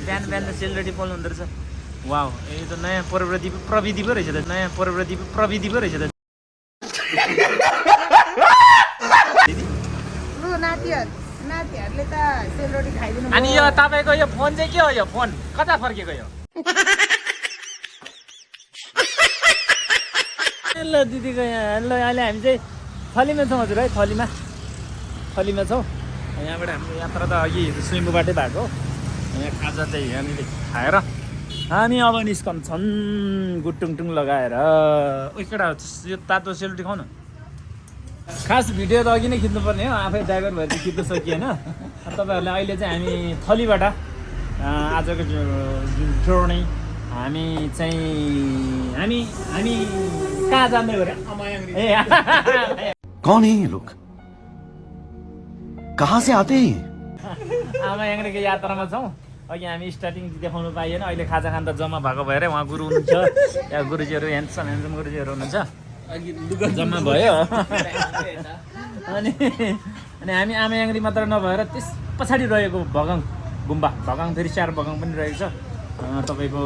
बिहान बिहान सेलरोटी पोल्नु हुँदो रहेछ वाउ यो त नयाँ प्रविधि पो रहेछ त नयाँ प्रविधि पो रहेछ त लु नातिहरूले त सेलरोटी खाइदिनु अनि यो तपाईँको यो फोन चाहिँ के हो यो फोन कता फर्केको यो ल दिदीको यहाँ ल अहिले हामी चाहिँ थलीमा छौँ हजुर है थलीमा छौँ यहाँबाट हाम्रो यात्रा त अघि स्विम्बुबाटै भएको यहाँ खाजा चाहिँ यहाँनिर खाएर हामी अब निस्कन्छन् गुटुङटुङ लगाएर केटा यो तातो सेलरोटी खाउँ न खास भिडियो त अघि नै खिच्नुपर्ने हो आफै ड्राइभर भएर चाहिँ खिच्न सकिएन तपाईँहरूले अहिले चाहिँ हामी थलीबाट आजको जोड्ने हामी कहाँ जाँदै गयो कौन है ये लोग कहाँ से आते हैं आमायाङको यात्रामा छौँ अघि हामी स्टार्टिङ देखाउनु पाइएन अहिले खाजा खाँदा जम्मा भएको भएर उहाँ गुरु हुनुहुन्छ यहाँ गुरुजीहरू ह्यान्डसम गुरुजीहरू हुनुहुन्छ जम्मा भयो अनि हामी आमायाङरी मात्र नभएर त्यस पछाडि रहेको भगाङ गुम्बा भगाङ फेरि स्यार भगाङ पनि रहेको छ तपाईँको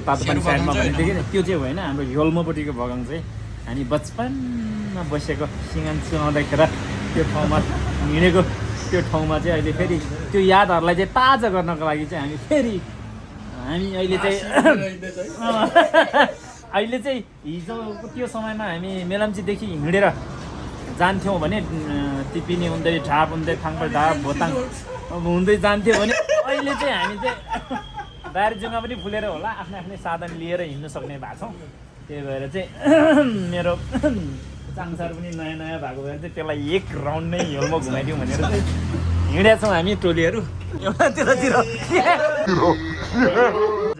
तातोपानी साइडमा भनेदेखि त्यो चाहिँ होइन हाम्रो हिल्मोपट्टिको भगाङ चाहिँ हामी बचपनमा बसेको सिँगान सुनाउँदाखेरि त्यो ठाउँमा हिँडेको त्यो ठाउँमा चाहिँ अहिले फेरि त्यो यादहरूलाई चाहिँ ताजा गर्नको लागि चाहिँ हामी अहिले चाहिँ हिजोको त्यो समयमा हामी मेलम्चीदेखि हिँडेर जान्थ्यौँ भने टिपिनी हुँदै ढाप हुँदै थाङपा ढाप भोताङ हुँदै जान्थ्यौँ भने अहिले चाहिँ हामी चाहिँ दार्जिलिङमा पनि फुलेर होला आफ्नै साधन लिएर हिँड्न सक्ने भएको छौँ त्यही भएर चाहिँ मेरो चाङसार पनि नयाँ भएको भएर चाहिँ त्यसलाई एक राउन्ड नै हिलमा घुमाइदिउँ भनेर चाहिँ हिँडेका छौँ हामी टोलीहरू एउटा त्यतातिर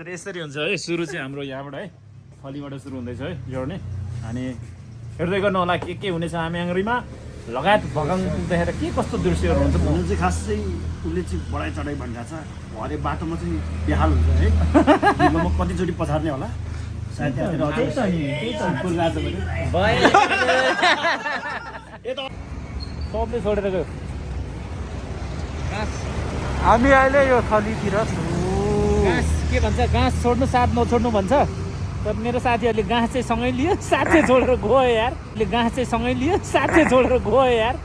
यसरी हुन्छ है सुरु चाहिँ हाम्रो यहाँबाट है थलीबाट सुरु हुँदैछ है जोड्ने अनि हेर्दै गर्नु होला के हुनेछ आमायाङरीमा लगायत भगाङ पुग्दाखेरि के कस्तो दृश्यहरू हुन्छ हुनु चाहिँ खास चाहिँ उसले चाहिँ बढाइ चढाइ भनिरहेको छ हरे बाटोमा चाहिँ बेहाल हुन्छ है म कतिचोटि पछार्ने होला सायद सबले छोडेर गयो हामी अहिले यो थलीतिर के भन्छ घाँस छोड्नु साथ नछोड्नु भन्छ तर मेरो साथीहरूले घाँस चाहिँ सँगै लियो साथै छोडेर गयो यार घाँस चाहिँ सँगै लियो साथै छोडेर गयो यार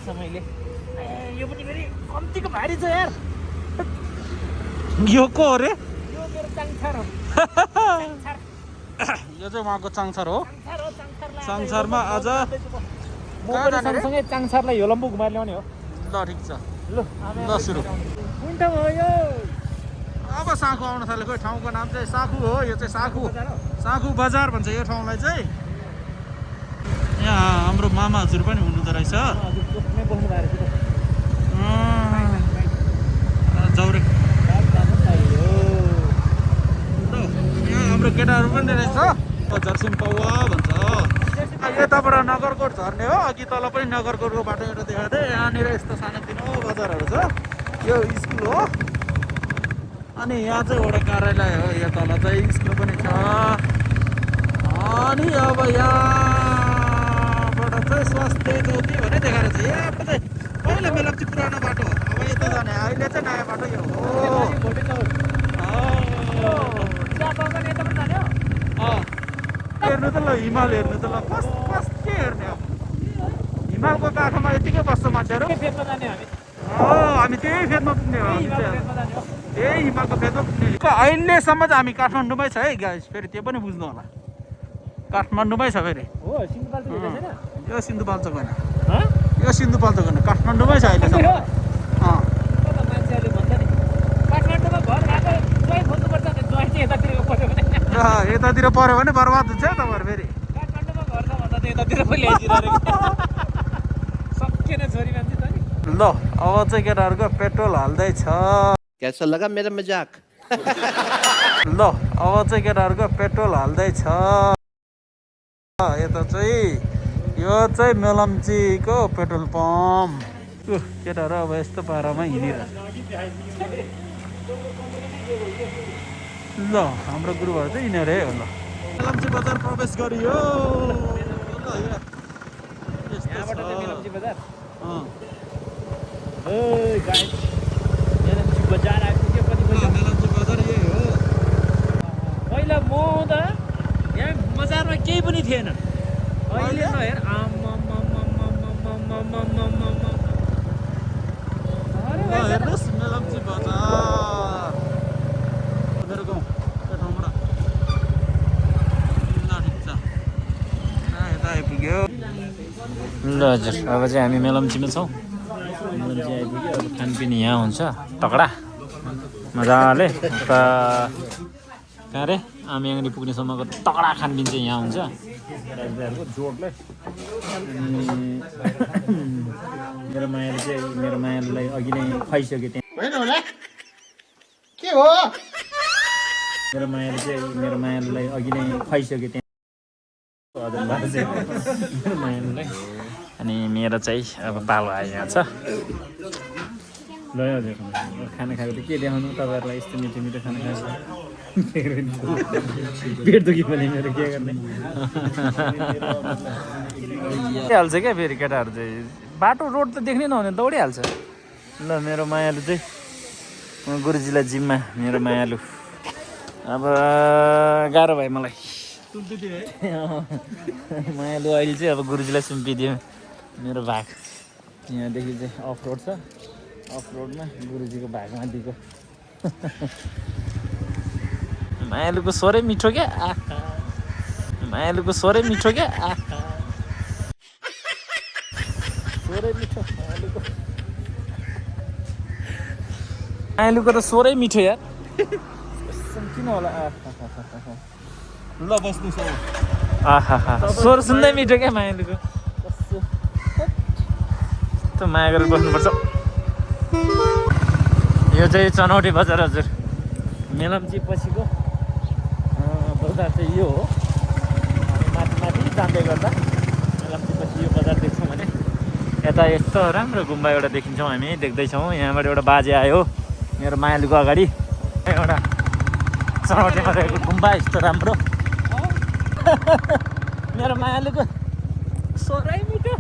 समयले यो पनि फेरि कम्तीको भारी छ यार यो को हो रे यो मेरो चाङछार हो यो चाहिँ उहाँको चाङछार हो चाङछारमा आज सँगसँगै चाङछारलाई हेलम्बु घुमाएर ल्याउने हो ल ठिक छ ल सुरु कुन ठाउँ हो यो अब साखु आउन थालेको ठाउँको नाम चाहिँ साखु हो यो चाहिँ साखु बजार भन्छ यो ठाउँलाई चाहिँ यहाँ हाम्रो मामा हजुर पनि हुनुहुँदो रहेछ जौरे यहाँ हाम्रो केटाहरू पनि रहेछ झर्सिम पौवा भन्छ यताबाट नगरकोट झर्ने हो अघि तल पनि नगरकोटको बाटो एउटा देखाएको थिएँ यहाँनिर यस्तो सानोतिनो बजारहरू छ यो स्कुल हो अनि यहाँ चाहिँ एउटा कार्यालय हो यो तल चाहिँ स्कुल पनि छ अनि अब यहाँबाट चाहिँ स्वास्थ्य चौकी भन्ने देखाएर छ यहाँबाट चाहिँ पहिला मेलम्ची पुरानो बाटो हो अब यता जाने अहिले चाहिँ नयाँ बाटो यो हो हेर्नु त ल हिमाल हेर्नु त ल फर्स्ट के हेर्ने हो हिमालको काखमा यतिकै बस्छ मान्छेहरू हामी त्यही फेदमा पुग्ने हो त्यही हिमालको फेदमा पुग्ने अहिलेसम्म चाहिँ हामी काठमाडौँमै छ है गाइस फेरि त्यो पनि बुझ्नु होला काठमाडौँमै छ फेरि यो सिन्धुपाल्चोक होइन यो सिन्धुपाल्चोक होइन काठमाडौँमै छ अहिलेसम्म यतातिर पऱ्यो भने बर्बाद हुन्छ तपाईँहरू फेरि ल अब चाहिँ केटाहरूको पेट्रोल हाल्दैछ कैसा लगा मेरा मजाक ल अब चाहिँ केटाहरूको पेट्रोल हाल्दैछ यता चाहिँ यो चाहिँ मेलम्चीको पेट्रोल पम्प केटाहरू अब यस्तो पारामा हिँडिरहेछ ल हाम्रो गुरुहरू चाहिँ यिनीहरू है हो ल मेलम्ची बजार प्रवेश गरियो यहाँबाट चाहिँ मेलम्ची बजार अँ ओइ गाइस मेलम्ची बजार आइपुग्यो कति बजी मेलम्ची बजार यही हो पहिला म आउँदा यहाँ बजारमा केही पनि थिएन अहिले न हेर हेर्नुहोस् मेलम्ची बजार मेरो गाउँ काठमाडौँ यता आइपुग्यो ल हजुर अब चाहिँ हामी मेलम्चीमा छौँ मेलम्ची आइपुग्यो अब खानपिन यहाँ हुन्छ तगडा मजाले उता कहाँ रे आमियाङ्गी पुग्नेसम्मको तगडा खानपिन चाहिँ यहाँ हुन्छ राजदाहरूको जोडले मेरो मायालुलाई अघि नै खुवाइसक्यो त्यहाँ होइन होला के हो मेरो मायालुलाई अघि नै खुवाइसक्यो त्यहाँ मेरो मायालुलाई अनि मेरो चाहिँ अब पालो आयो यहाँ छ ल हजुर खाना खाएको त के देखाउनु तपाईँहरूलाई यस्तो मिठो मिठो खाना खाएको पेट दुखी पनि मेरो के गर्ने हाल्छ क्या फेरि केटाहरू चाहिँ बाटो रोड त देख्नै नहुने दौडिहाल्छ ल मेरो मायालु चाहिँ गुरुजीलाई जिम्मा मेरो मायालु अब गाह्रो भयो मलाई मायालु अहिले चाहिँ अब गुरुजीलाई सुम्पिदियो मेरो भाग यहाँदेखि चाहिँ अफ रोड छ अफ रोडमा गुरुजीको भागमा दिएको मायालुको स्वरै मिठो क्या मायालुको स्वरै मिठो क्या स्वरै मिठो मायालुको त स्वरै मिठो यार किन होला ल बस्नुहोस् अब आहा स्वर सुन्दै मिठो क्या मायालुको त्यो माया गरेर बस्नुपर्छ यो चाहिँ चनौटे बजार हजुर मेलम्ची पछिको बजार चाहिँ यो हो माथि माथि जाँदै गर्दा मेलम्ची पछि यो बजार देख्छौँ भने यता यस्तो राम्रो गुम्बा एउटा देखिन्छौँ हामी देख्दैछौँ यहाँबाट एउटा बाजे आयो मेरो मायालुको अगाडि एउटा चनौटेमा रहेको गुम्बा यस्तो राम्रो मेरो मायालुको स्वरै मिठो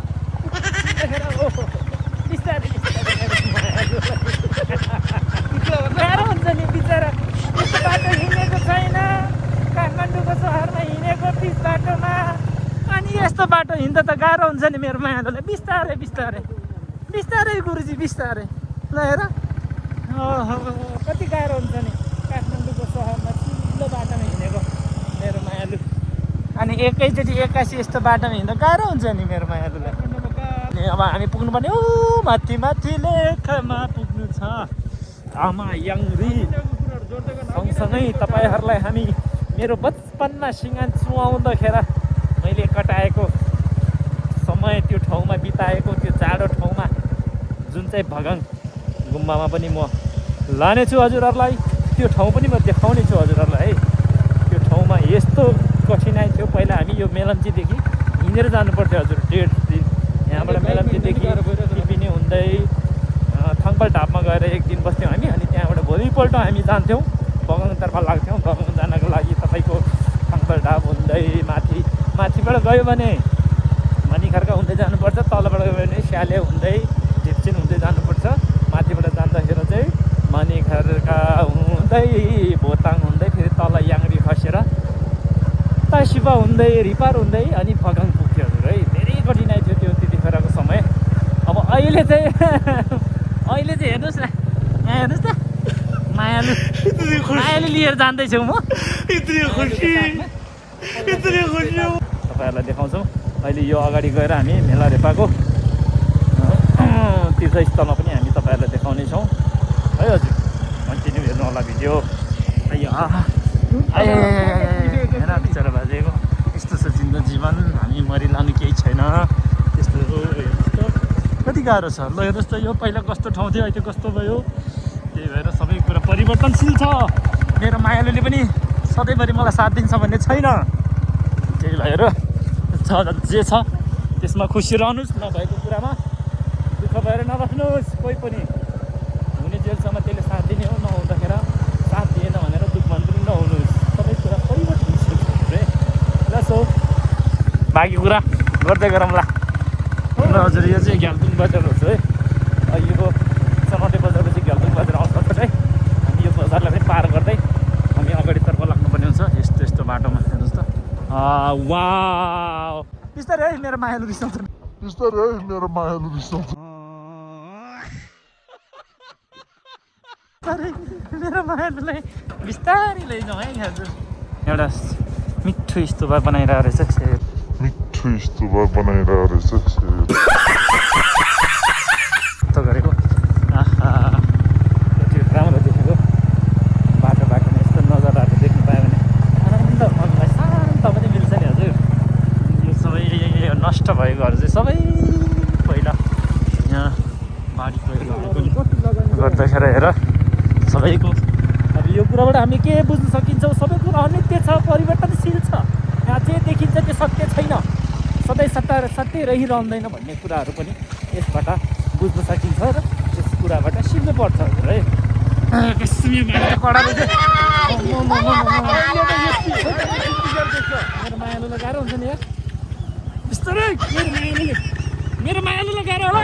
गाह्रो हुन्छ नि बिचरा यस्तो बाटो हिँडेको छैन काठमाडौँको सहरमा हिँडेको पिच बाटोमा अनि यस्तो बाटो हिँड्दा त गाह्रो हुन्छ नि मेरो मायालुलाई बिस्तारै बिस्तारै बिस्तारै गुरुजी बिस्तारै ल हेर कति गाह्रो हुन्छ नि काठमाडौँको सहरमा चिल्लो बाटोमा हिँडेको मेरो मायालु अनि एकैचोटि एक्कासी यस्तो बाटोमा हिँड्दा गाह्रो हुन्छ नि मेरो मायालुलाई अब हामी पुग्नुपर्ने ऊ माथि माथि लेखमा पुग्नु छ आमा याङ्री सँगसँगै तपाईँहरूलाई हामी मेरो बचपनमा सिँगान चुहाउँदाखेरि मैले कटाएको समय त्यो ठाउँमा बिताएको त्यो जाडो ठाउँमा जुन चाहिँ भगङ गुम्बामा पनि म लानेछु हजुरहरूलाई त्यो ठाउँ पनि म देखाउने छु हजुरहरूलाई है त्यो ठाउँमा यस्तो कठिनाइ थियो पहिला हामी यो मेलम्चीदेखि हिँडेर जानुपर्थ्यो हजुर 1.5 दिन यहाँबाट मेलम्चीदेखि टिपिनी हुँदै थङपाल ढापमा गएर एक दिन बस्थ्यौँ हामी अनि त्यहाँबाट भोलिपल्ट हामी जान्थ्यौँ बगाङतर्फ लाग्थ्यौँ बगाङ जानको लागि तपाईँको थङपाल ढाप हुँदै माथिबाट गयो भने मणिखर्का हुँदै जानुपर्छ तलबाट गयो भने स्याले हुँदै ढिप्चिन हुँदै जानुपर्छ माथिबाट जाँदाखेरि चाहिँ मणिखर्का हुँदै भोताङ हुँदै फेरि तल याङ्री खसेर तासिपा हुँदै रिपार हुँदै अनि बगाङ पुग्थ्यो हजुर है धेरै कठिनाइ थियो त्यो त्यतिखेरको समय अब अहिले चाहिँ हेर्नुहोस् न यहाँ हेर्नुहोस् त मायालु लिएर जाँदैछौँ म तपाईँहरूलाई देखाउँछौँ अहिले यो अगाडि गएर हामी मेला रेपाको तीर्थस्थलमा पनि हामी तपाईँहरूलाई देखाउनेछौँ है हजुर कन्टिन्यू हेर्नु होला भिडियो हेर बिचरा बाजेको यस्तो छ जीवन हामी मरिलानु केही छैन त्यस्तो कति गाह्रो छ ल हेर्नुहोस् त यो पहिला कस्तो ठाउँ थियो अहिले कस्तो भयो त्यही भएर सबै कुरा परिवर्तनशील छ मेरो मायालुले पनि सधैँभरि मलाई साथ दिन्छ भन्ने छैन त्यही भएर जे छ त्यसमा खुसी रहनुहोस् नभएको कुरामा दुःख भएर नबस्नुहोस् कोही पनि हुने जेलसम्म त्यसले साथ दिने हो नहुँदाखेरि साथ दिएन भनेर दुःख भन्नु पनि नहुनुहोस् सबै कुरा परिवर्तनशील रे ल सो बाँकी कुरा गर्दै गरौँला ल हजुर यो चाहिँ घ्यालतुङ बजार हो है यो चनौटे बजारपछि घ्यालतुङ बजार आउँछ है हामी यो बजारलाई पनि पार गर्दै हामी अगाडितर्फ लाग्नुपर्ने हुन्छ यस्तो यस्तो बाटोमा हेर्नुहोस् त वाउ बिस्तारै है मेरो मायालु रिसाउँछ मेरो मायालुलाई बिस्तारै लैजाउँ है हजुर एउटा मिठो स्तुपा बनाइरहेको रहेछ त गरेको आहा कति राम्रो देखेको बाटोमा यस्तो नजाराहरू देख्नु पायो भने आनन्द मनलाई शान्त पनि मिल्छ नि हजुर यो सबै नष्ट भएकोहरू चाहिँ सबै पहिला यहाँ बाढी गर्दाखेरि हेर सबैको अब यो कुराबाट हामी के बुझ्न सकिन्छौँ सबै कुरा अनित्य छ परिवर्तनशील छ यहाँ जे देखिन्छ त्यो सत्य छैन सधैँ सत्य रहिरहँदैन भन्ने कुराहरू पनि यसबाट बुझ्न सकिन्छ र त्यस कुराबाट सिक्नुपर्छ है मेरो मायालुलाई गाह्रो हुन्छ नि यार बिस्तारै मेरो मायालुलाई गाह्रो होला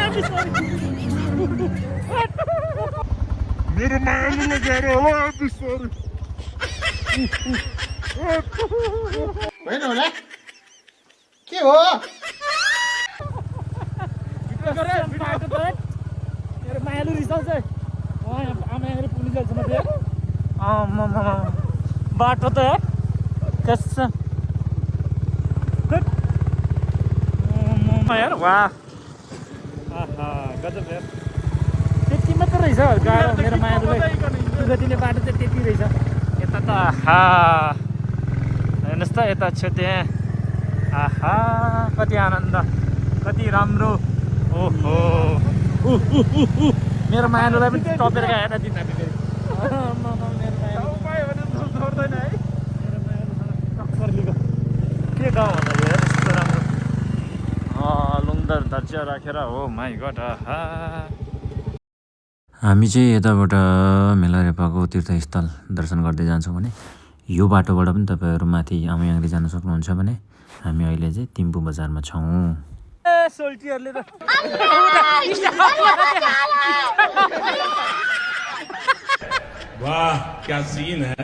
होइन होला के हो मेरो मायालु रिसाउँछ आमाहरू पुलिस जान्छमा त्यो बाटो त कसम यार वाह गजब यार त्यति मात्र रहेछ गाह्रो मेरो मायालुलाई दिने बाटो चाहिँ त्यति रहेछ यता त आहा हेर्नुहोस् त यता छ त्यहाँ आहा कति आनन्द कति राम्रो ओहो मेरो मायालुलाई पनि टपेर गएर दिन हामी फेरि के गाउँ होला यो यस्तो राम्रो लुङदर धर्चिया राखेर हो माई गड आहा हामी चाहिँ यताबाट मेलारेपाको तीर्थस्थल दर्शन गर्दै जान्छौँ भने यो बाटोबाट पनि तपाईँहरू माथि आमायाङरी जान सक्नुहुन्छ भने हामी अहिले चाहिँ थिम्पू बजारमा छौँ सोल्टीहरूले त वाह क्या सीन है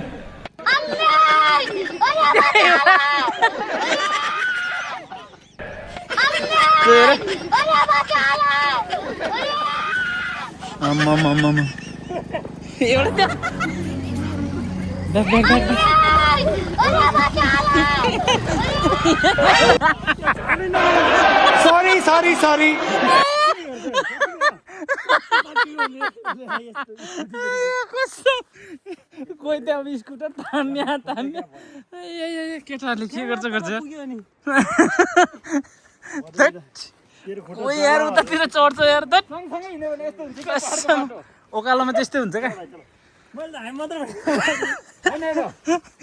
सॉरी कोही त अब स्कुटर तान्ने केटाहरूले के गर्छ कोही यार उतातिर चढ्छ यार ओकालोमा त्यस्तै हुन्छ क्या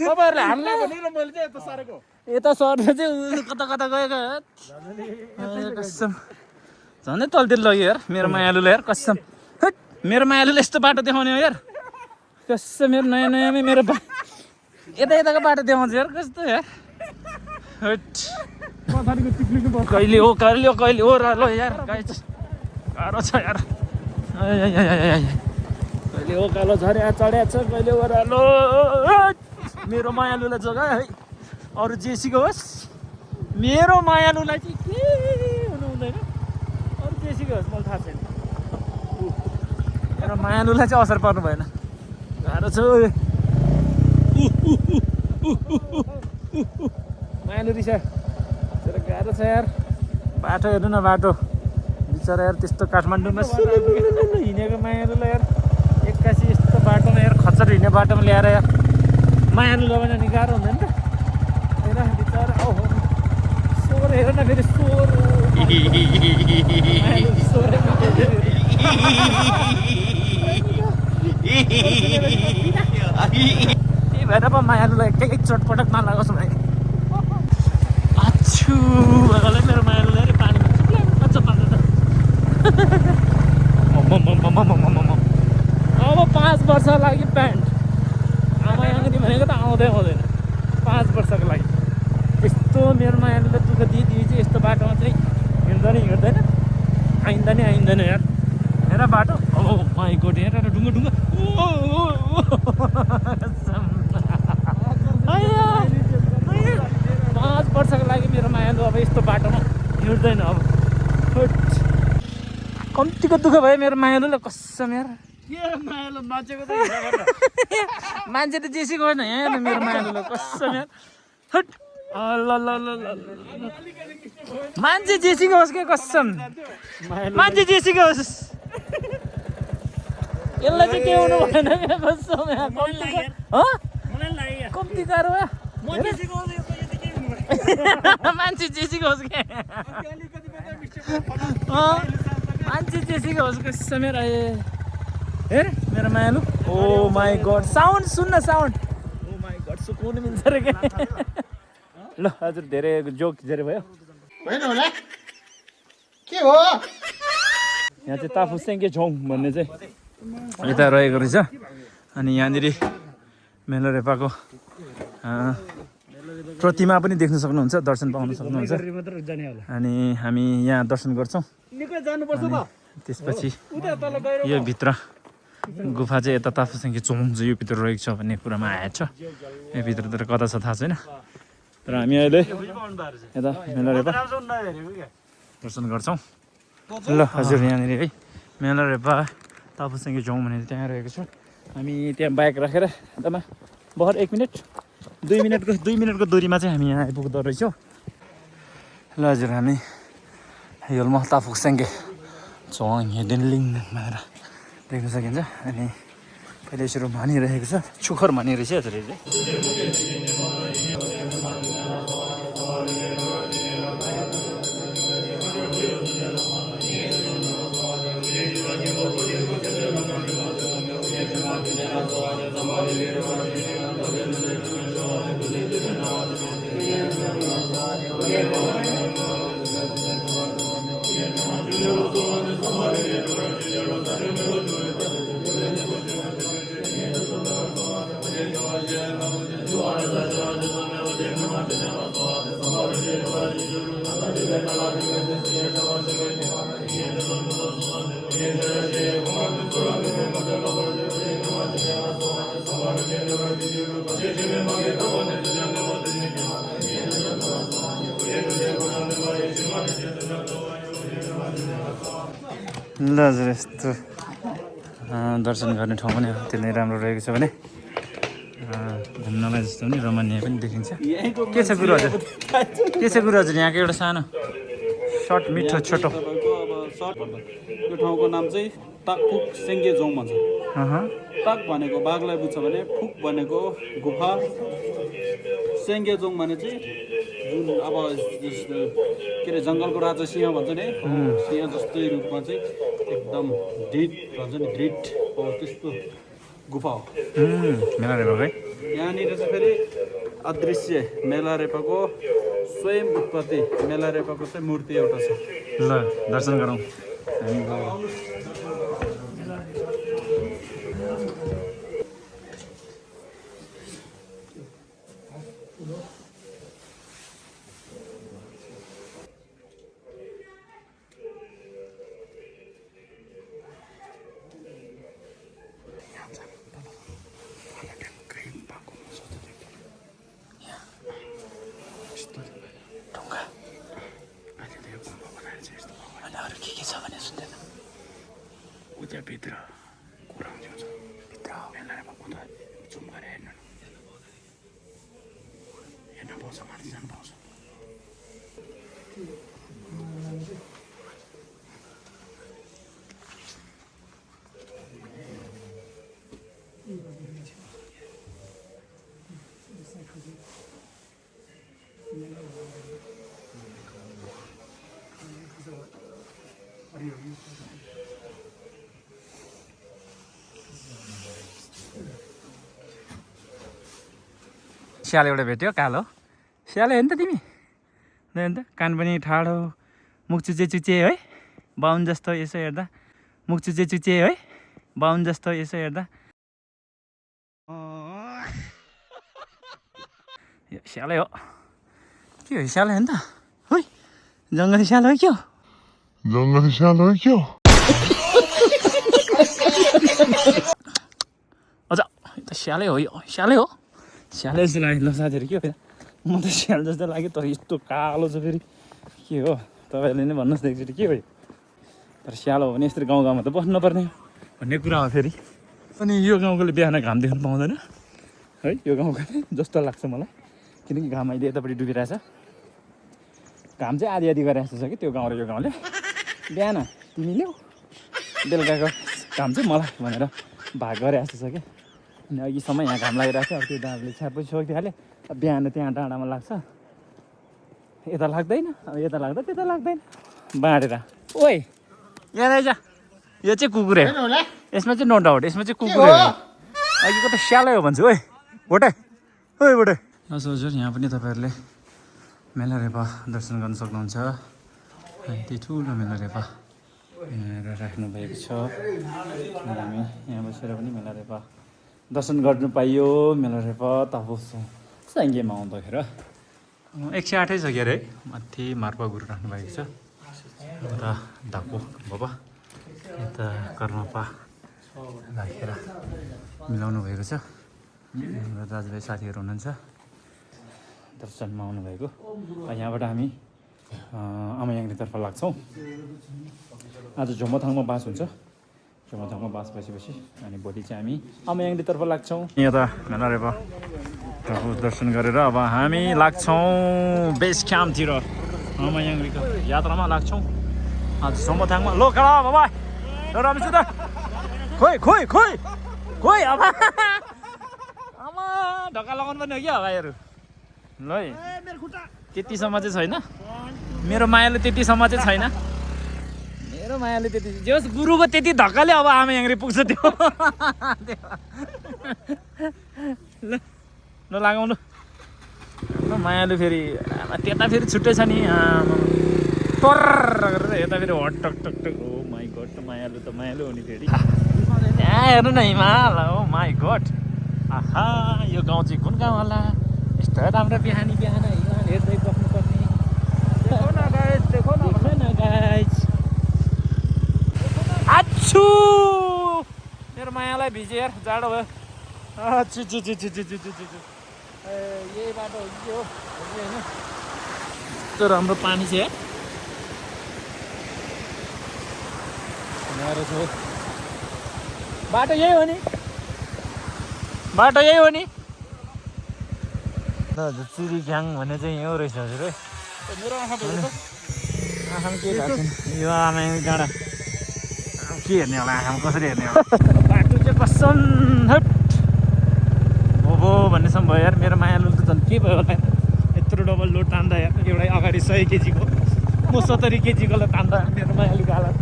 तपाईँहरूले हान्ला भने र मैले चाहिँ यता सरेको यता सर्नु चाहिँ कता कता गएको कसम झन्डै तलतिर लग्यो यार मेरो मायालुले यार कसम मेरो मायालुले यस्तो बाटो देखाउने हो यार कसम मेरो नयाँ नयाँमै मेरो यता यताको बाटो देखाउँछ यार कस्तो यार कहिले हो र ल यार गाह्रो छ यार कहिले हो कालो झर्या चढ्या छ कहिले ओह्रालो मेरो मायालुलाई जग्गा है अरू जेसीको होस् मेरो मायालुलाई चाहिँ के हुनु हुँदैन अरू जेसीको होस् मलाई थाहा छैन मेरो मायालुलाई चाहिँ असर पर्नु भएन गाह्रो छ मायालु रिसा तर गाह्रो छ यार बाटो हेर्नु न बाटो बिचरा यार त्यस्तो काठमाडौँमा हिँडेको मायालुलाई यार एक्कासी यस्तो बाटोमा यार खच्चर हिँड्ने बाटोमा ल्याएर यार मायालु लगाउन नि गाह्रो हुँदैन त हेर बिचरा ओहो स्वर हेर न फेरि स्वर त्यही भएर पो मायालुलाई केही चटपटक नलागोस् भने आछु भएकोलाई मेरो मायालुलाई पानीमा चिप्लाउँछ पार्छ त अब 5 वर्ष लागि प्यान्ट आमायाङरी भनेको त आउँदै आउँदैन 5 वर्षको लागि यस्तो मेरो मायालुले दुःख दिइदिए चाहिँ यस्तो बाटोमा चाहिँ हिँड्दैन आइँदैन यार हेर बाटो ओ माई गॉड हेर ढुङ्गा 5 वर्षको लागि मेरो मायालु अब यस्तो बाटोमा हिँड्दैन अब कम्तीको दुःख भयो मेरो मायालुलाई कसम यार मान्छे त जेसीको होइन यहाँ मेरो मायालुलाई कसम यार हट ल मान्छे जेसीको होस् क्या कसम मान्छे जेसीको होस् यसलाई चाहिँ के हुनु भएन क्या कसम कम्ती गाह्रो मान्छे जेसीको होस् क्या मान्छे जेसीको होस् कसम यार हेर मेरो मायालु ओ माई गॉड साउन्ड सुन्न साउन्ड ओ माई गॉड सुकुन मिल्छ रे के ल हजुर धेरै जोक धेरै भयो होइन होला के हो यहाँ चाहिँ ताफुसेङ्गे झोङ भन्ने चाहिँ यता रहेको रहेछ अनि यहाँनिर मेलरेपाको प्रतिमा पनि देख्न सक्नुहुन्छ दर्शन पाउन सक्नुहुन्छ अनि हामी यहाँ दर्शन गर्छौँ त्यसपछि यो भित्र गुफा चाहिँ यता ताफुसेङ्गे झोङ चाहिँ यो भित्र रहेको छ भन्ने कुरामा आएको छ यो भित्र तर कता छ थाहा छैन तर हामी अहिले यता मेलरेपा दर्शन गर्छौँ ल हजुर यहाँनिर है मेलरेपा ताफुसेङ्गे झोङ भनेर त्यहाँ रहेको छ हामी त्यहाँ बाइक राखेर एकदमै भर 1 मिनट 2 मिनटको दूरीमा चाहिँ हामी यहाँ आइपुग्दो रहेछौँ ल हजुर हामी योल्मो ताफुसेङ्गे झोङ हेडेनलिङ भनेर देख्न सकिन्छ अनि पहिले यसरी भनिरहेको छ सुखर भनिरहेछ हजुर चाहिँ ल हजुर यस्तो दर्शन गर्ने ठाउँ पनि त्यसले राम्रो रहेको छ भने घुम्नलाई जस्तो पनि रमणीय पनि देखिन्छ के छ गुरु हजुर यहाँको एउटा सानो सर्ट मिठो छोटो यो ठाउँको नाम चाहिँ ताकफुक सेङ्गे झोङ भन्छ ताक भनेको बाघलाई बुझ्छ भने फुक भनेको गुफा सेङ्गे झोङ भने चाहिँ जुन अब के अरे जङ्गलको राजा सिंह भन्छ नि सिंह जस्तै रूपमा चाहिँ एकदम ढिट भन्छ नि ढिट हो त्यस्तो गुफा हो मेलारेपाको है यहाँनिर चाहिँ फेरि अदृश्य मेलारेपाको स्वयं उत्पत्ति मेलारेपाको चाहिँ मूर्ति एउटा छ ल दर्शन गरौँ भित्र कुरा भित्र मेलामा कुदा जुम गरेर हेर्न पाउँछ माथि जानु पाउँछ स्याल एउटा भेट्यो कालो स्याल हेर्नु त तिमी हेर्नु त कान पनि ठाडो मुख चुचे चुचे है बाहुन जस्तो यसो हेर्दा मुख चुचे चुचे है बाहुन जस्तो यसो हेर्दा यो स्यालै हो के हो स्याल हेर्नु त है जङ्गली स्याल हो क्या जंगल सालो है क्यों? अझ त स्यालै हो यो स्यालै हो स्यालै जस्तो लाग्यो ल साथीहरू के हो म त स्याल जस्तो लाग्यो तर यस्तो कालो छ फेरि के हो तपाईँहरूले नै भन्नुहोस् न एकचोटि के हो यो तर स्यालो हो भने यस्तरी गाउँ गाउँमा त बस्नु नपर्ने भन्ने कुरा हो फेरि अनि यो गाउँकोले बिहान घाम देख्नु पाउँदैन है यो गाउँकोले जस्तो लाग्छ मलाई किनकि घाम अहिले यतापट्टि डुबिरहेछ घाम चाहिँ आधी आधी गरेर जस्तो छ कि त्यो गाउँ र यो गाउँले बिहान तिमी ल्याऊ बेलुकाको घाम चाहिँ मलाई भनेर भाग गरे जस्तो छ क्या अनि अघिसम्म यहाँ घाम लागिरहेको थियो अब त्यो दाँतले छ्यापै छोडिदिइहाल्यो अब बिहान त्यहाँ डाँडामा लाग्छ यता लाग्दैन अब यता लाग्दा त्यता लाग्दैन बाँडेर ओइ यहाँ रहेछ यो चाहिँ कुकुरे यसमा चाहिँ नो डाउट यसमा चाहिँ कुकुरे हो अघिको त स्यालै हो भन्छु ओइ भोटे ओइ भोटे हजुर यहाँ पनि तपाईँहरूले मेलारेपा दर्शन गर्न सक्नुहुन्छ यति ठुलो मेलारेपा यहाँ राख्नु भएको छ हामी यहाँ बसेर पनि मेलारेपा दर्शन गर्नु पाइयो मेलारेपा तापस साङ्गेमा आउँदाखेरि 108 छ के अरे माथि मार्पा गुरु राख्नु भएको छ यता धापो बाबा यता कर्मपा राखेर मिलाउनु भएको छ हाम्रो दाजुभाइ साथीहरू हुनुहुन्छ दर्शनमा आउनुभएको यहाँबाट हामी आमायाङरीतर्फ लाग्छौँ आज झोमोथाङमा बास हुन्छ झोमोथाङमा बास बसेपछि अनि भोलि चाहिँ हामी आमायाङरीतर्फ लाग्छौँ यता मेलारेपा दर्शन गरेर अब हामी लाग्छौँ बेस क्याम्पतिर आमायाङरीको यात्रामा लाग्छौँ आज झोमोथाङमा लो खडा बाबा ल रमेश त खोइ खोइ खोइ खोइ अब आमा ढक्का लगाउनु पर्ने हो क्या भाइहरू ल है त्यतिसम्म चाहिँ छैन मेरो मायाले त्यतिसम्म चाहिँ छैन मेरो मायाले त्यति जस गुरुको त्यति धक्काले अब आमा याङ्ग्री पुग्छ त्यो ल ल लगाउनु मायालु फेरि त्यता फेरि छुट्टै छ नि तर गरेर यता फेरि हट टक टक टक हो माई गड मायालु त मायालु हो नि फेरि त्यहाँ हेर्नु न हिमाल हो माई गड आहा यो गाउँ चाहिँ कुन गाउँ होला यस्तो राम्रो बिहानी बिहान हिमाल हेर्दै बस्नुपर्ने देखो न गाइस आच्छू मेरो मायालाई भिजे यार जाडो भयो छु छु छु छु छु छु छु छु यही बाटो हो कि हो होइन यस्तो राम्रो पानी छ यार बाटो यही हो नि बाटो यही हो नि चिरीघ्याङ भन्ने चाहिँ यो रहेछ हजुर है मेरो आँखा के भएको छैन यो आमा डाँडा के हेर्ने होला आँखामा कसरी हेर्ने होला बाटो चाहिँ कसम हट हो भन्नेसम्म भयो यार मेरो मायालु त झन् के भयो होला यत्रो डबल लोड तान्दा यार एउटा अगाडि 100 केजीको म 70 केजीको ल तान्दा मेरो मायालुको हालत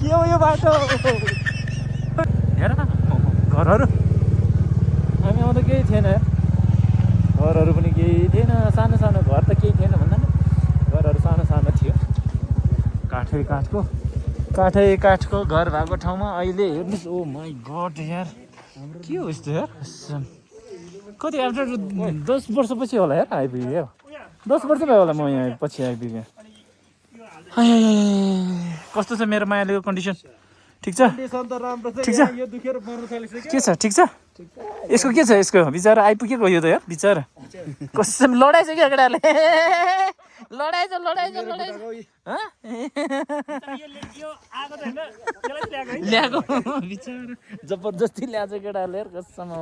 के हो यो बाटो हेर न घरहरू हामी आउँदा केही थिएन यार घरहरू पनि केही थिएन सानो सानो घर त केही थिएन भन्दा नि घरहरू सानो सानो थियो काठै काठको घर भएको ठाउँमा अहिले हेर्नुहोस् ओ माई गड यार के हो यस्तो यार कति आफ्टर 10 वर्षपछि होला यार आइपुगेँ यार 10 वर्ष भयो होला म यहाँ पछि आइपुगेँ कस्तो छ मेरो मायाले कन्डिसन ठिक छ ठिक छ के छ ठिक छ यसको के छ यसको बिचरा आइपुगेको यो त यार बिचरा कसम लडाइ छ क्या केटाले लडाइ छ ल्याएको बिचरा जबरजस्ती ल्याएको केटाले यार कसम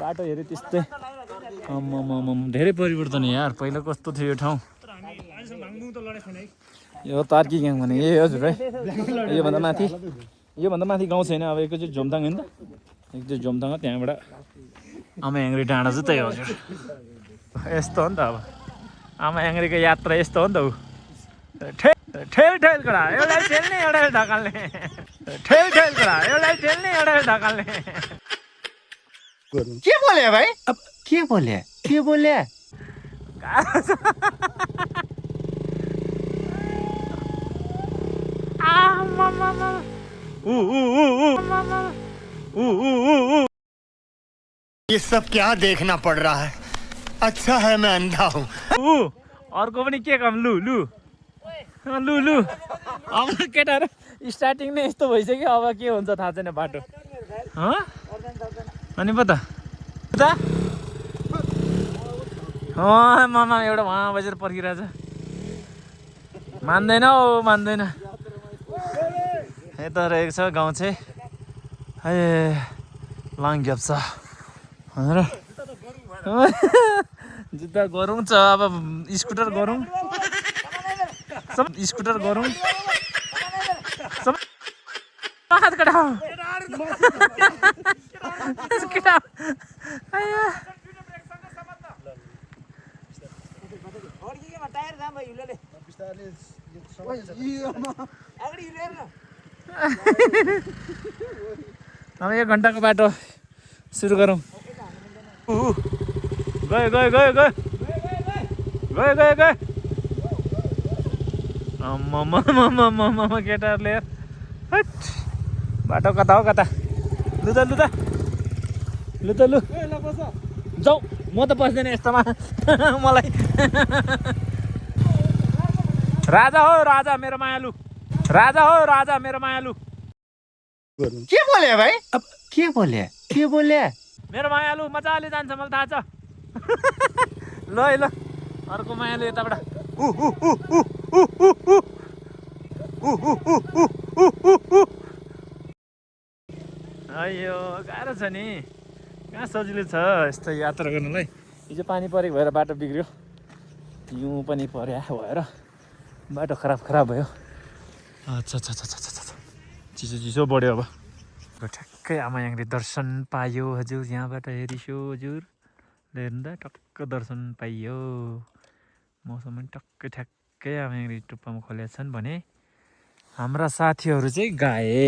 बाटो हेऱ्यो त्यस्तै धेरै परिवर्तन यार पहिला कस्तो थियो यो ठाउँ यो तार्की ग्याङ भने यही हजुर है योभन्दा माथि गाउँ छैन अब एकैचोटि झोमथाङ होइन एकचोटि झोमथाङ त्यहाँबाट आमा याङ्ग्री डाँडा चाहिँ त्यही हजुर यस्तो हो नि त अब आमा याङ्ग्रीको यात्रा यस्तो हो नि त ऊ ठेल कडा एउटा ठेल्ने एउटा ढकाल्ने ठेल कडा एउटा ठेल्ने एउटा ढकाल्ने क्या बोले भाई अब क्या बोले ये सब क्या देखना पड़ रहा है? अच्छा है मैं अंधा हूँ। अर्को पनि के काम लु लु लु लु अब केटाहरू स्टार्टिङ नै यस्तो भइसक्यो अब के हुन्छ थाहा छैन बाटो अनि पो त उता मामा एउटा वहाँ बसेर पर्खिरहेछ मान्दैन हौ मान्दैन यता रहेको छ गाउँ चाहिँ ए लाङ ग्याप छ भनेर जुत्ता गरौँ छ अब स्कुटर गरौँ स्कुटर गरौँ अब 1 घन्टाको बाटो सुरु गरौँ गयो गयो गयो गयो गयो गयो गयो आम्मामा केटाहरूले बाटो कता हो कता लु त लु त लु त लु जाउँ म त बस्दैन यस्तोमा मलाई राजा हो राजा मेरो मायालु राजा हो राजा मेरो मायालु के बोले भाइ? अब के बोले? के बोले? मेरो मायालु मजाले जान्छ मलाई थाहा छ ल है ल अर्को मायालु यताबाट अयो गाह्रो छ नि कहाँ सजिलो छ यस्तो यात्रा गर्नुलाई हिजो पानी परेको भएर बाटो बिग्रियो हिउँ पनि पर्या भएर बाटो खराब भयो अच्छा अच्छा अच्छा अच्छा चिसो चिसो बढ्यो अब ठ्याक्कै आमायाङले दर्शन पायो हजुर यहाँबाट हेरिसो हजुर हेर्नु त टक्क दर्शन पाइयो मौसम पनि टक्कै ठ्याक्कै आमायाङले टुप्पामा खोलेका छन् भने हाम्रा साथीहरू चाहिँ गाए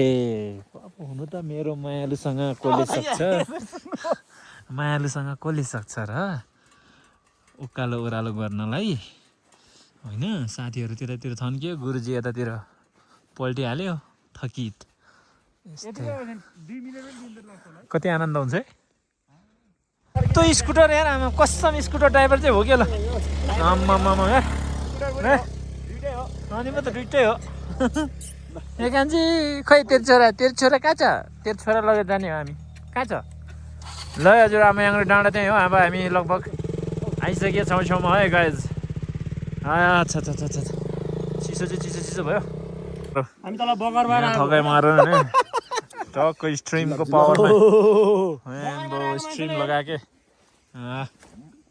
अब हुनु त मेरो मायालुसँग कसले सक्छ मायालुसँग कसले सक्छ र उकालो ओह्रालो गर्नलाई होइन साथीहरू त्यतातिर थन्कियो गुरुजी यतातिर पल्टिहाल्यो थकित कति आनन्द हुन्छ है त्यो स्कुटर यार आमा कसम स्कुटर ड्राइभर चाहिँ हो क्या ल आम्मामा अनि म त दुइटै हो ए कान्छी खै तेरो छोरा कहाँ छ तेरो छोरा लगेर जाने हो हामी कहाँ छ ल हजुर आमायाङले डाँडा त्यहीँ हो अब हामी लगभग आइसके छेउछाउमा है गाइज अच्छा अच्छा अच्छा अच्छा चिसो चाहिँ चिसो भयो हामी तल बगरमा थकाइ मार नि टक्क स्ट्रिमको पावरमा स्ट्रिम लगाके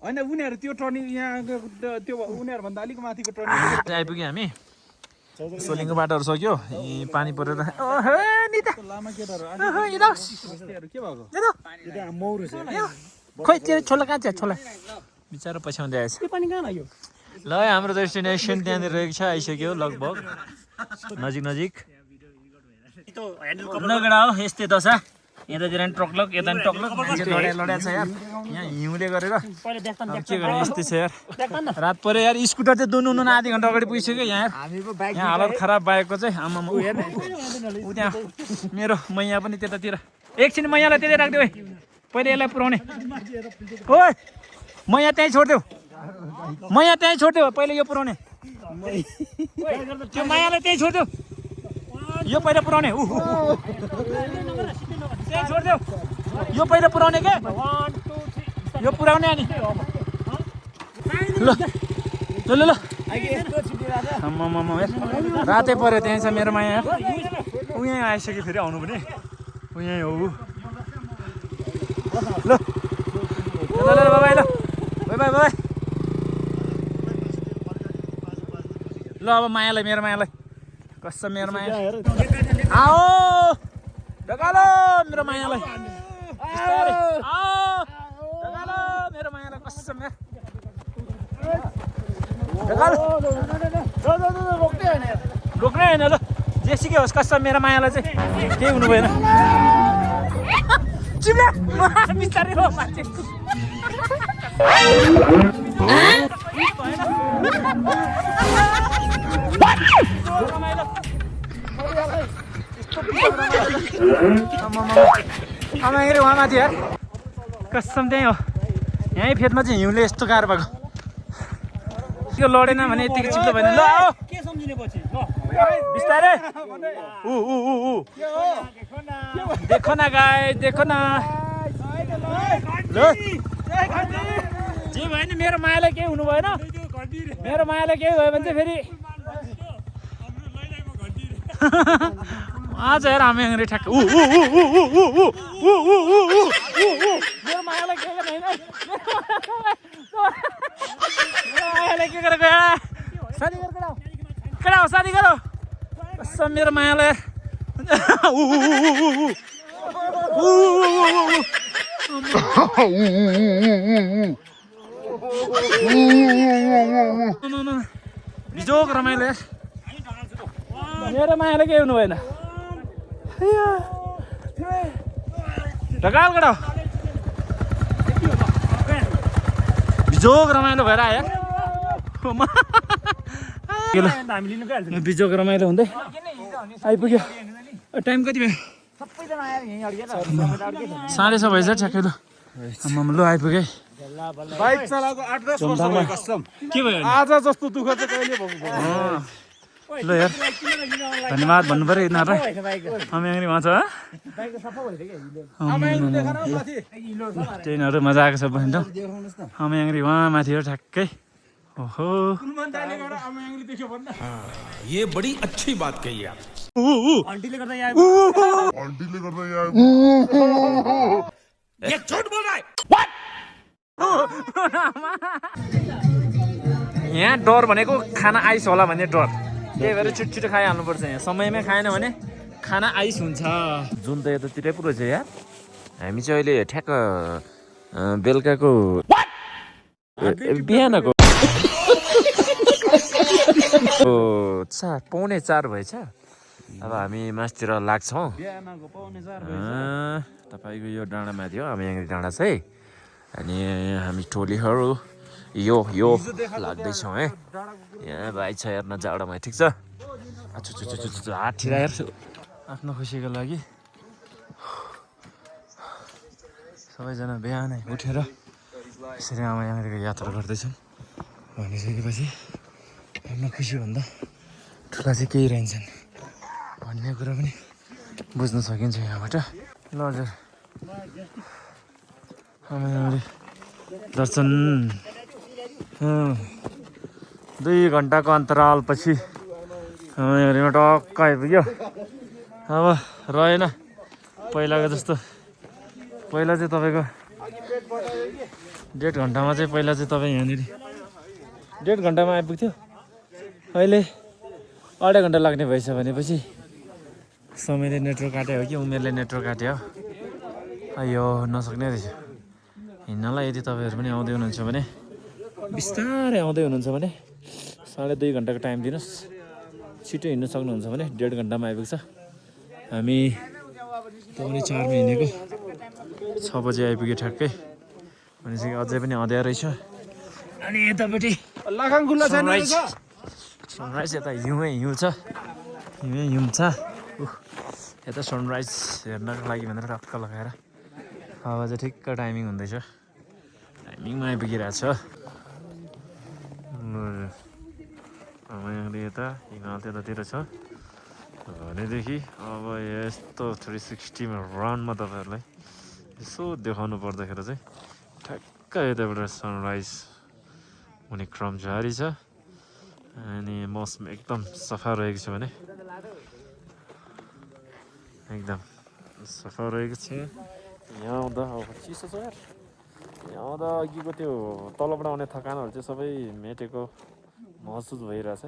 होइन उनीहरू त्यो टर्निङ यहाँ त्यो उनीहरूभन्दा अलिक माथिको टर्निङ आइपुग्यो हामी सोलिङको बाटोहरू सक्यो पानी परेर लामा केटाहरू के भएको खोइ तेरो छोला कहाँ छ छोला बिचारा पछ्याउँदै आएछ पानी कहाँ लाग्यो ल हाम्रो डेस्टिनेसन त्यहाँनिर रहेको छ आइसक्यो लगभग नजिक नगडा हो यस्तै दशा यतातिर नि टक्लक यता नि टक्लक मान्छे लड्या छ यार यहाँ हिउँले गरेर के गर्ने यस्तै छ यार रात पऱ्यो यार स्कुटर चाहिँ दुनु आधी घन्टा अगाडि पुगिसक्यो यहाँ यहाँ हालत खराब बाइकको चाहिँ आमामा ऊ त्यहाँ मेरो मैया पनि त्यतातिर एकछिन मैयालाई त्यतै राखिदेऊ है पहिले यसलाई पुऱ्याउने ओ मैया त्यहीँ छोडिदेऊ मैया त्यहीँ छोडिदेऊ पहिले यो पुऱ्याउने त्यो मायालाई त्यहीँ छोडिदेऊ यो पहिला पुऱ्याउने त्यहीँ छोडिदेऊ यो पहिला पुऱ्याउने के यो पुऱ्याउने अनि ल ल ल रातै पऱ्यो त्यहीँ छ मेरो माया ऊ यहाँ आइसक्यो फेरि आउनु पनि ऊ यहीँ हो ल ल ल बाई ल बाई बाई ल अब मायालाई मेरो मायालाई कस्तो मेरो माया आओ ढकालो मेरो मायालाई ढकालो मेरो मायालाई कस्तो रोक्नै होइन ल जेसुकै होस् कस्तो मेरो मायालाई चाहिँ केही हुनु भएन चिप्ले बिस्तारै हो मान्छे आमा वहाँ माथि यार कसम त्यही हो यहीँ फेदमा चाहिँ हिउँले यस्तो गाह्रो भएको त्यो लडेन भने यतिकै चिप्लो भएन ल आओ के सम्झिने पछि बिस्तारै देखो न गाई देखो न ल जे भयो नि मेरो मायालाई केही हुनु भएन मेरो मायालाई केही भयो भने चाहिँ फेरि आज हेर हामी अङ्ग्रेजी ठ्याक्क मेरो मायालाई के गर्ने होइन मायालाई के गरेको शादी गर केटा हो शादी गर कसम मेरो मायालाई बिजोक रमाइलो मेरो मायालाई केही हुनु भएन ढकाल गडा बिजोक रमाइलो भएर आयो बिजोक रमाइलो हुँदै आइपुग्यो टाइम कति भयो 6:30 भएछ ठ्याक्कै ल ल आइपुगेँ बाइक चलाएको 8-10 वर्ष भयो कसम के भयो आज जस्तो दुःख चाहिँ कहिले भएको ल यार धन्यवाद भन्नु पऱ्यो यिनीहरूलाई हामी उहाँ छ ट्रेनहरू मजा आएको छ बहिनी हामी उहाँ माथि हो ठ्याक्कै ओहो ये बड़ी अच्छी बात कही आप आन्टीले गर्दा यहाँ ये झूठ बोल रहा है यहाँ डर भनेको खाना आइस होला भन्ने डर त्यही भएर छिटो खाइहाल्नुपर्छ यहाँ समयमै खाएन भने खाना आइस हुन्छ जुन त यतातिरै पुरो छ यार हामी चाहिँ अहिले ठ्याक्क बेलुकाको बिहानको 4:45 भएछ अब हामी मासतिर लाग्छौँ तपाईँको यो डाँडामा थियो हामी यहाँ डाँडा चाहिँ अनि हामी टोलीहरू यो लाग्दैछौँ है यहाँ भाइ छ हेर्न जाडोमा ठिक छ हात ठिराएर आफ्नो खुसीको लागि सबैजना बिहानै उठेर यसरी आमा यहाँनिर यात्रा गर्दैछौँ भनिसकेपछि आफ्नो खुसीभन्दा ठुला चाहिँ केही रहन्छन् भन्ने कुरा पनि बुझ्न सकिन्छ यहाँबाट ल हजुर आमाले दर्शन 2 घन्टाको अन्तरालपछि यहाँ टक्क आइपुग्यो अब रहेन पहिलाको जस्तो पहिला चाहिँ तपाईँको 1.5 घन्टामा चाहिँ पहिला चाहिँ तपाईँ यहाँनिर 1.5 घन्टामा आइपुग्थ्यो अहिले 2.5 घन्टा लाग्ने भएछ भनेपछि समयले नेटवर्क काट्यो हो कि उमेरले नेटवर्क काट्यो अयो नसक्ने रहेछ हिँड्नलाई यदि तपाईँहरू पनि आउँदै हुनुहुन्छ भने बिस्तारै आउँदै हुनुहुन्छ भने 2.5 घन्टाको टाइम दिनुहोस् छिटो हिँड्नु सक्नुहुन्छ भने 1.5 घन्टामा आइपुग्छ हामी पनि 4 मा हिँडेको 6 बजे आइपुग्यो ठ्याक्कै भनेपछि अझै पनि अँध्यारो रहेछ अनि यतापट्टि लाखाङ खुल्ला छैन सनराइज यता हिउँ छ हिउँ छ यता सनराइज हेर्नको लागि भनेर टक्क लगाएर अब चाहिँ ठिक्क टाइमिङ हुँदैछ टाइमिङमा आइपुगिरहेको छ यहाँले यता हिमाल त्यतातिर छ भनेदेखि अब यस्तो 360मा राउन्डमा तपाईँहरूलाई यसो देखाउनु पर्दाखेरि चाहिँ ठ्याक्क यताबाट सनराइज हुने क्रम जारी छ अनि मौसम एकदम सफा रहेको छ भने एकदम सफा रहेको छ यहाँ आउँदा अब चिसो छ यार यहाँ आउँदा अघिको त्यो तलबाट आउने थकानहरू चाहिँ सबै मेटेको महसुस भइरहेछ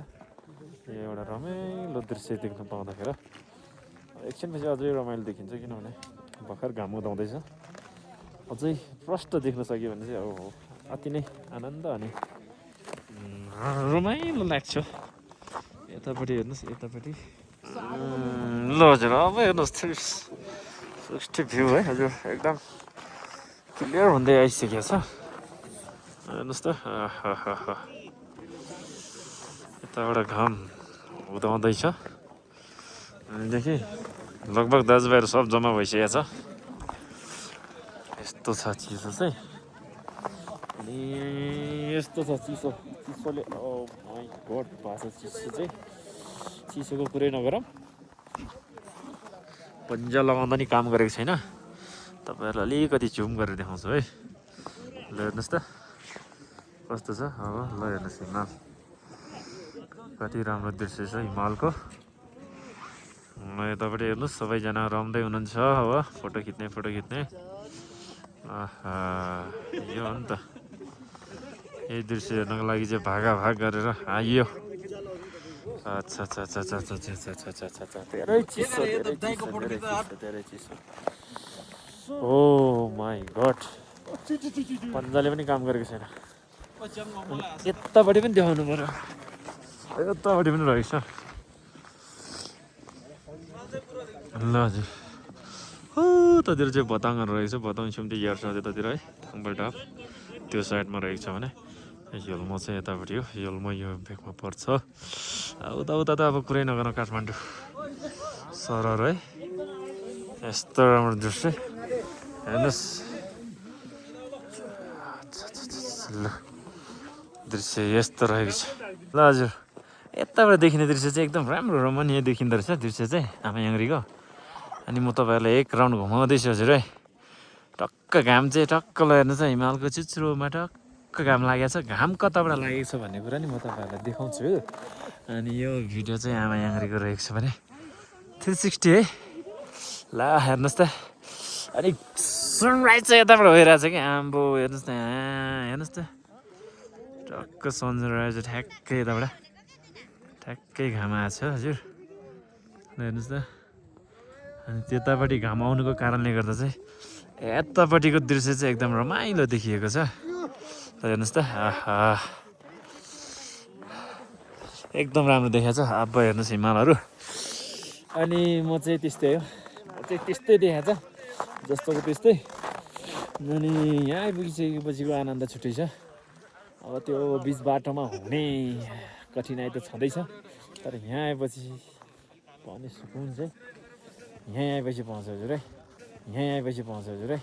यो एउटा रमाइलो दृश्य देख्न पाउँदाखेरि एकछिनपछि अझै रमाइलो देखिन्छ किनभने भर्खर घाम उदाउँदैछ अझै प्रष्ट देख्न सक्यो भने चाहिँ अब अति नै आनन्द अनि रमाइलो लाग्छ यतापट्टि हेर्नुहोस् यतापट्टि ल हजुर अब हेर्नुहोस् 360 भ्यू है हजुर एकदम क्लियर हुँदै आइसकेको छ हेर्नुहोस् त यताबाट घाम उदाउँदैछ अनिदेखि लगभग दाजुभाइहरू सब जम्मा भइसकेको छ यस्तो छ चिसो चाहिँ अनि यस्तो छ चिसोले माइ गड भएको छ चिसो चाहिँ चिसोको कुरै नगरौँ पन्जा लगाउँदा नि काम गरेको छैन तपाईँहरूलाई अलिकति जुम गरेर देखाउँछु है ल हेर्नुहोस् त कस्तो छ अब ल हेर्नुहोस् हिमाल कति राम्रो दृश्य छ हिमालको यतापट्टि हेर्नुहोस् सबैजना रम्दै हुनुहुन्छ अब फोटो खिच्ने आहा यो हो नि त यही दृश्य हेर्नको लागि चाहिँ भागाभाग गरेर आइयो अच्छा धेरै चिसो ओ माई गड पन्जाले पनि काम गरेको छैन यतापट्टि पनि देखाउनु पर्यो यतापट्टि पनि रहेछ ल हजुर ततिर चाहिँ भताङहरू रहेको छ भताङ सुम्ती हेर्छ त्यतातिर है थाङबल डाप त्यो साइडमा रहेको छ भने यल्मो चाहिँ यतापट्टि हो यल्मो यो भेकमा पर्छ उता त अब कुरै नगर्नु काठमाडौँ सहर है यस्तो राम्रो दृश्य हेर्नुहोस् ल दृश्य यस्तो रहेको छ ल हजुर यताबाट देखिने दृश्य चाहिँ एकदम राम्रो रमणीय देखिँदो रहेछ दृश्य चाहिँ आमायाङ्ग्रीको अनि म तपाईँहरूलाई एक राउन्ड घुमाउँदैछु हजुर है टक्क घाम चाहिँ टक्क हेर्नु छ हिमालको चिच्रोमा टक्क घाम लागेको छ घाम कताबाट लागेको छ भन्ने कुरा नि म तपाईँहरूलाई देखाउँछु अनि यो भिडियो चाहिँ आमायाङ्ग्रीको रहेको छ भने 360 है ल हेर्नुहोस् त अनि सनराइज चाहिँ यताबाट भइरहेको छ कि आम्बो हेर्नुहोस् न हेर्नुहोस् त टक्क सनराइज ठ्याक्कै यताबाट ठ्याक्कै घाम आएको छ हजुर हेर्नुहोस् त अनि त्यतापट्टि घाम आउनुको कारणले गर्दा चाहिँ यतापट्टिको दृश्य चाहिँ एकदम रमाइलो देखिएको छ हेर्नुहोस् त आहा एकदम राम्रो देखाएको छ अब हेर्नुहोस् हिमालहरू अनि म चाहिँ त्यस्तै हो म चाहिँ त्यस्तै देखाएको छ जस्तोको त्यस्तै अनि यहाँ आइपुगिसकेपछिको आनन्द छुट्टै छ अब त्यो बिच बाटोमा हुने कठिनाइ त छँदैछ तर यहाँ आएपछि पाउने सुकुन चाहिँ यहीँ आएपछि पाउँछ हजुर है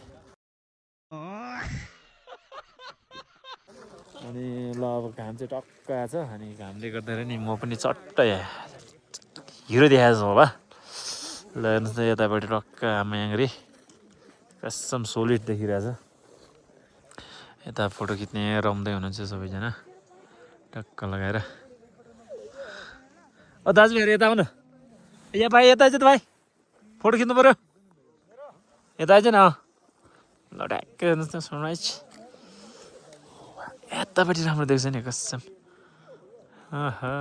अनि ल अब घाम चाहिँ टक्क आएको छ अनि घामले गर्दाखेरि नि म पनि चट्ट हिरो देखाएको छु होला ल हेर्नुहोस् त यतापट्टि टक्क आमायाङ्ग्री कसम सोलिड देखिरहेछ यता फोटो खिच्ने रम्दै हुनुहुन्छ सबैजना टक्क लगाएर दाजुभाइहरू यता आउनु यहाँ भाइ यता आइज त भाइ फोटो खिच्नु पऱ्यो यता आइज न ल ठ्याक्कै हेर्नुहोस् न सनराइज यतापट्टि राम्रो देख्छ नि कसम आहा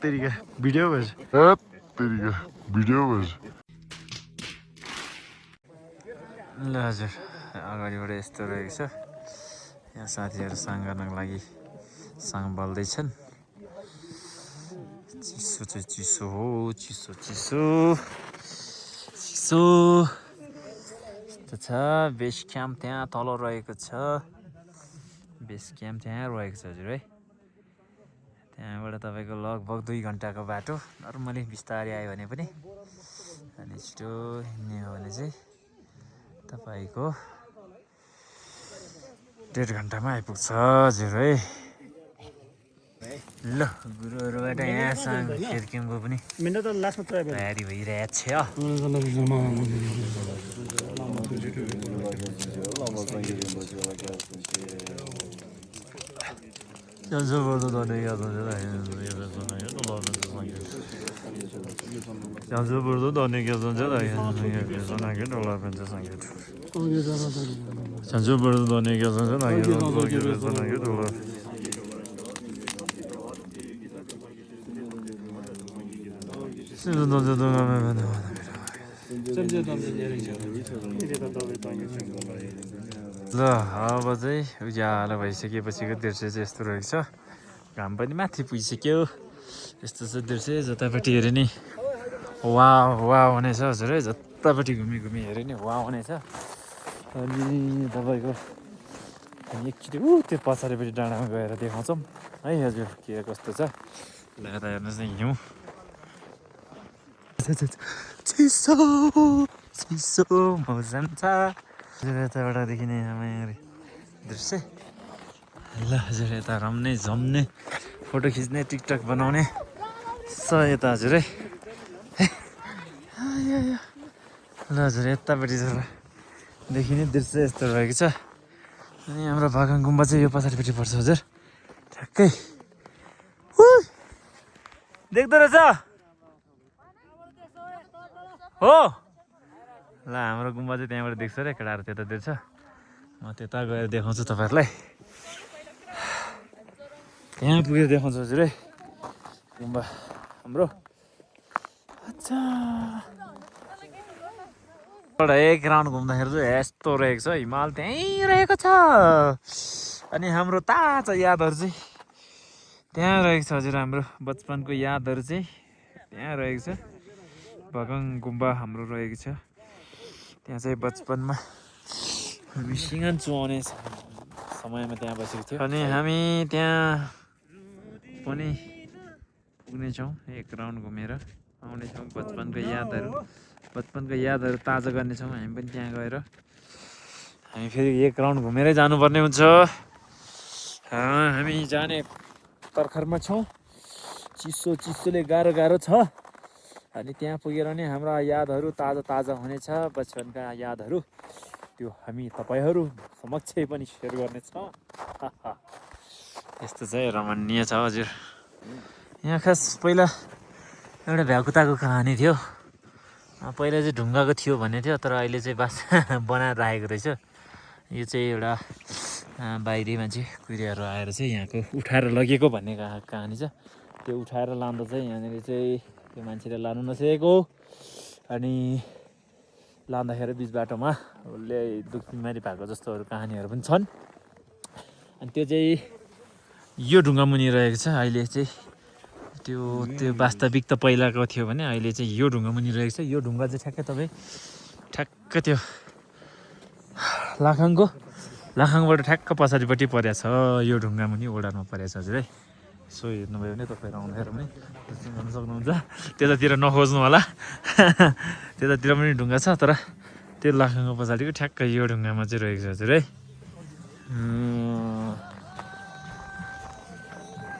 तेरिका भिडियो भएछ ल हजुर अगाडिबाट यस्तो रहेको छ यहाँ साथीहरू साङ गर्नको लागि साङ बल्दैछन् चिसो चाहिँ चिसो हो चिसो यस्तो छ बेस क्याम्प त्यहाँ तल रहेको छ बेस क्याम्प त्यहाँ रहेको छ हजुर है त्यहाँबाट तपाईँको लगभग 2 घन्टाको बाटो नर्मली बिस्तारै आयो भने पनि अनि छिटो हिँड्ने हो भने चाहिँ तपाईँको 1.5 घन्टामा आइपुग्छ हजुर है ल गुरुहरूबाट यहाँ साङ खेर्केम्बो पनि तयारी भइरहेको छ ल अब चाहिँ उज्यालो भइसकेपछिको दृश्य चाहिँ यस्तो रहेको छ घाम पनि माथि पुगिसक्यो यस्तो छ दृश्य जतापट्टि हेऱ्यो नि वा हुनेछ हजुर है जतापट्टि घुमी हेऱ्यो नि वा हुनेछ अनि तपाईँको हामी एकचोटि त्यो पछाडिपट्टि डाँडामा गएर देखाउँछौँ है हजुर के कस्तो छ ल यता हेर्नुहोस् न हिउँ चिसो मौसम छ हजुर यताबाट देखिने हाम्रो यहाँ दृश्य ल हजुर यता रम्ने जम्ने फोटो खिच्ने टिकटक बनाउने छ यता हजुरै ल हजुर यतापट्टि देखिने दृश्य यस्तो रहेको छ अनि हाम्रो भागाङ गुम्बा चाहिँ यो पछाडिपट्टि पर्छ हजुर ठ्याक्कै देख्दो रहेछ हो ल हाम्रो गुम्बा चाहिँ त्यहाँबाट देख्छ अरे केटाहरू त्यता देख्छ म त्यता गएर देखाउँछु तपाईँहरूलाई त्यहाँ पुगेर देखाउँछु हजुर है गुम्बा हाम्रो अच्छा एक राउन्ड घुम्दाखेरि चाहिँ यस्तो रहेको छ हिमाल त्यहीँ रहेको छ अनि हाम्रो ताजा यादहरू चाहिँ त्यहाँ रहेको छ हजुर हाम्रो बचपनको यादहरू चाहिँ त्यहाँ रहेको छ भागाङ गुम्बा हाम्रो रहेको छ त्यहाँ चाहिँ बचपनमा हामी सिँगान चुहाउने समयमा त्यहाँ बसेको थियो अनि हामी त्यहाँ पनि पुग्नेछौँ एक राउन्ड घुमेर आउनेछौँ बचपनको यादहरू ताजा गर्नेछौँ हामी पनि त्यहाँ गएर हामी फेरि एक राउन्ड घुमेरै जानुपर्ने हुन्छ हामी जाने तर्खरमा छौँ चिसोले गाह्रो छ अनि त्यहाँ पुगेर नै हाम्रा यादहरू ताजा हुनेछ बचपनका यादहरू त्यो हामी तपाईँहरू समक्ष पनि सेयर गर्नेछौँ यस्तो चाहिँ रमणीय छ हजुर यहाँ खास पहिला एउटा भ्याकुताको कहानी थियो पहिला चाहिँ ढुङ्गाको थियो भन्ने थियो तर अहिले चाहिँ बासा बनाएर राखेको रहेछ यो चाहिँ एउटा बाहिरी मान्छे कुहिराहरू आएर चाहिँ यहाँको उठाएर लगेको भन्ने कहानी छ त्यो उठाएर लाँदा चाहिँ यहाँनिर चाहिँ त्यो मान्छेले लानु नसकेको अनि लाँदाखेरि बिच बाटोमा उसले दुख बिमारी भएको जस्तोहरू कहानीहरू पनि छन् अनि त्यो चाहिँ यो ढुङ्गा मुनि रहेको छ अहिले चाहिँ त्यो वास्तविक त पहिलाको थियो भने अहिले चाहिँ यो ढुङ्गा मुनि रहेको छ यो ढुङ्गा चाहिँ ठ्याक्क त्यो लाखाङबाट ठ्याक्क पछाडिपट्टि परेको छ यो ढुङ्गा मुनि ओडारमा परेको छ हजुर है यसो हेर्नुभयो भने तपाईँहरू आउँदाखेरि पनि गर्न सक्नुहुन्छ त्यतातिर नखोज्नु होला त्यतातिर पनि ढुङ्गा छ तर त्यो लाखाङको पछाडिको ठ्याक्क यो ढुङ्गामा चाहिँ रहेको छ हजुर है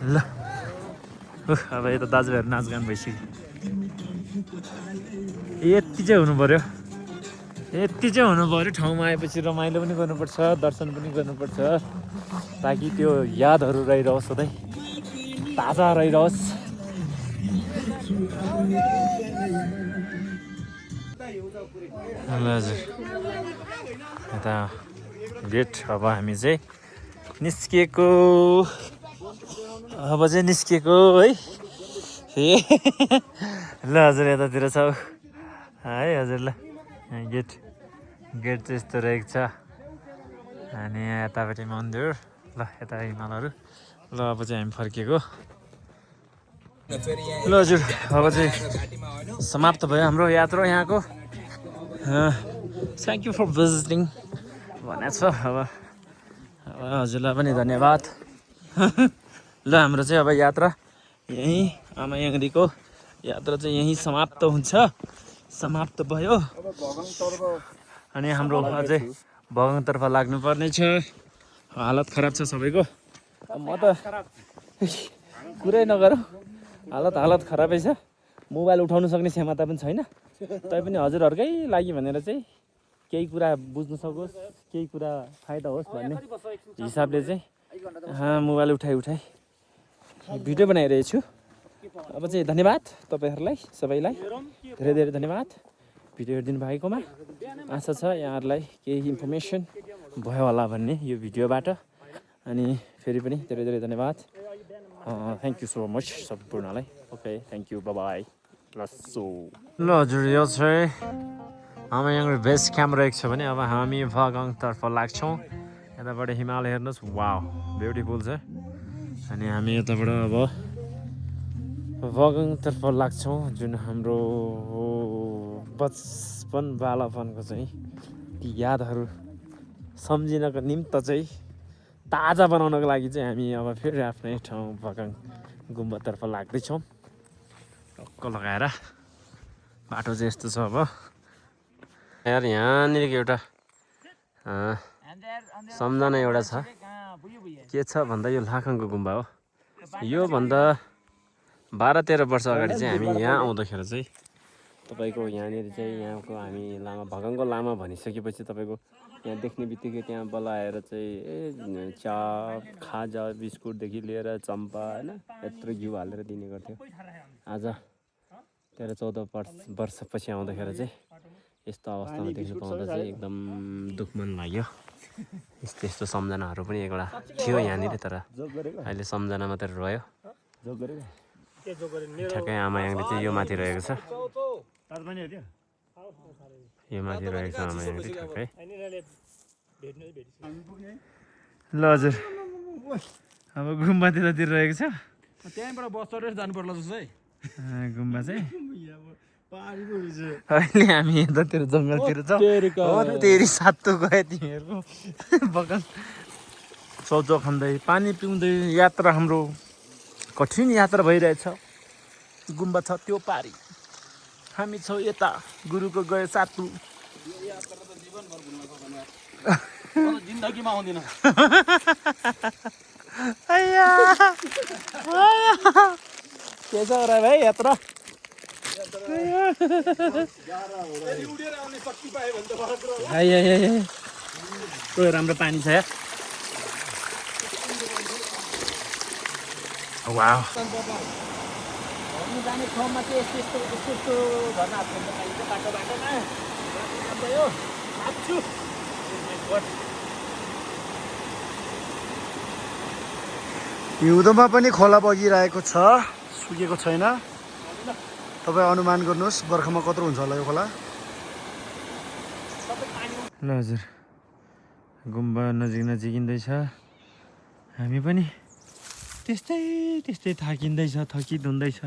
ल अब यता दाजुभाइहरू नाचगान भइसक्यो यति चाहिँ हुनु पऱ्यो ठाउँमा आएपछि रमाइलो पनि गर्नुपर्छ दर्शन पनि गर्नुपर्छ ताकि त्यो यादहरू रहिरहोस् सधैँ ताजा रहिरहोस् हजुर यता गेट अब हामी चाहिँ निस्किएको है ल हजुर यतातिर छ है हजुर ल गेट चाहिँ यस्तो रहेको छ अनि यहाँ यतापट्टि मन्दिर ल यता हिमालहरू ल अब चाहिँ हामी फर्किएको ल हजुर अब चाहिँ समाप्त भयो हाम्रो यात्रा यहाँको थ्याङ्क यू फर भिजिटिङ भनेको छ अब हजुरलाई पनि धन्यवाद ल हाम्रो चाहिँ अब यात्रा यहीँ आमा याङ्रीको यात्रा चाहिँ यहीँ समाप्त भयो अनि हाम्रो अझै भगङतर्फ लाग्नुपर्ने छ हालत खराब छ सबैको म त कुरै नगरौँ हालत खराबै छ मोबाइल उठाउनु सक्ने क्षमता पनि छैन तैपनि हजुरहरूकै लागि भनेर चाहिँ केही कुरा बुझ्नु सकोस् केही कुरा फाइदा होस् भन्ने हिसाबले चाहिँ मोबाइल उठाइ भिडियो बनाइरहेको छु अब चाहिँ धन्यवाद तपाईँहरूलाई सबैलाई धेरै धन्यवाद भिडियो हेरिदिनु भएकोमा आशा छ यहाँहरूलाई केही इन्फर्मेसन भयो होला भन्ने यो भिडियोबाट अनि फेरि पनि धेरै धन्यवाद थ्याङ्क यू सो मच सम्पूर्णलाई ओके थ्याङ्क यू बाई ल हजुर यो चाहिँ हाम्रो यहाँ बेस क्याम्प रहेको छ भने अब हामी भागाङतर्फ लाग्छौँ यताबाट हिमाल हेर्नुहोस् वाउ ब्युटिफुल छ अनि हामी यताबाट अब भागाङतर्फ लाग्छौँ जुन हाम्रो बचपन बालापनको चाहिँ ती यादहरू सम्झिनको निम्ति चाहिँ ताजा बनाउनको लागि चाहिँ हामी अब फेरि आफ्नै ठाउँ भागाङ गुम्बातर्फ लाग्दैछौँ टक्क लगाएर बाटो चाहिँ यस्तो छ अब यार यहाँनिर एउटा सम्झना एउटा छ के छ भन्दा यो लाखङको गुम्बा हो योभन्दा 12-13 वर्ष अगाडि चाहिँ हामी यहाँ आउँदाखेरि चाहिँ तपाईँको यहाँनिर चाहिँ यहाँको हामी लामा भगङको लामा भनिसकेपछि तपाईँको यहाँ देख्ने बित्तिकै त्यहाँ बोलाएर चाहिँ चिया खाजा बिस्कुटदेखि लिएर चम्पा होइन यत्रो घिउ हालेर दिने गर्थ्यो आज 13-14 वर्षपछि आउँदाखेरि चाहिँ यस्तो अवस्थामा देख्नु पाउँदा चाहिँ एकदम दुःख मन लाग्यो यस्तो यस्तो सम्झनाहरू पनि एउटा थियो यहाँनिर तर अहिले सम्झना मात्रै रह्यो ठ्याक्कै आमा यहाँले चाहिँ यो माथि रहेको छ यो माथि रहेको छ आमा यहाँले ठ्याक्कै ल हजुर अब गुम्बातिर रहेको छ त्यहीँबाट बस चढेर जानु पर्ला जस्तो है गुम्बा चाहिँ अहिले हामी यतातिर जङ्गलतिर छ तेरी सातो गयो तिमीहरूको बगान सौचो खाँदै पानी पिउँदै यात्रा हाम्रो कठिन यात्रा भइरहेछ गुम्बा छ त्यो पारी हामी छौँ यता गुरुको गयो सातु जिन्दगीमा आउँदिन के छ र भाइ यात्रा राम्रो पानी छ यार वाउ जाने ठाउँमा चाहिँ यस्तो यस्तो यस्तो झर्नाहरू हेर्न पाइन्छ बाटो बाटोमा भयो आछु हिउँदोमा पनि खोला बगिरहेको छ सुकेको छैन तपाईँ अनुमान गर्नुहोस् बर्खामा कत्रो हुन्छ होला यो खोला ल हजुर गुम्बा नजिक नजिकिँदैछ हामी पनि त्यस्तै थाकिँदैछ थकित हुँदैछ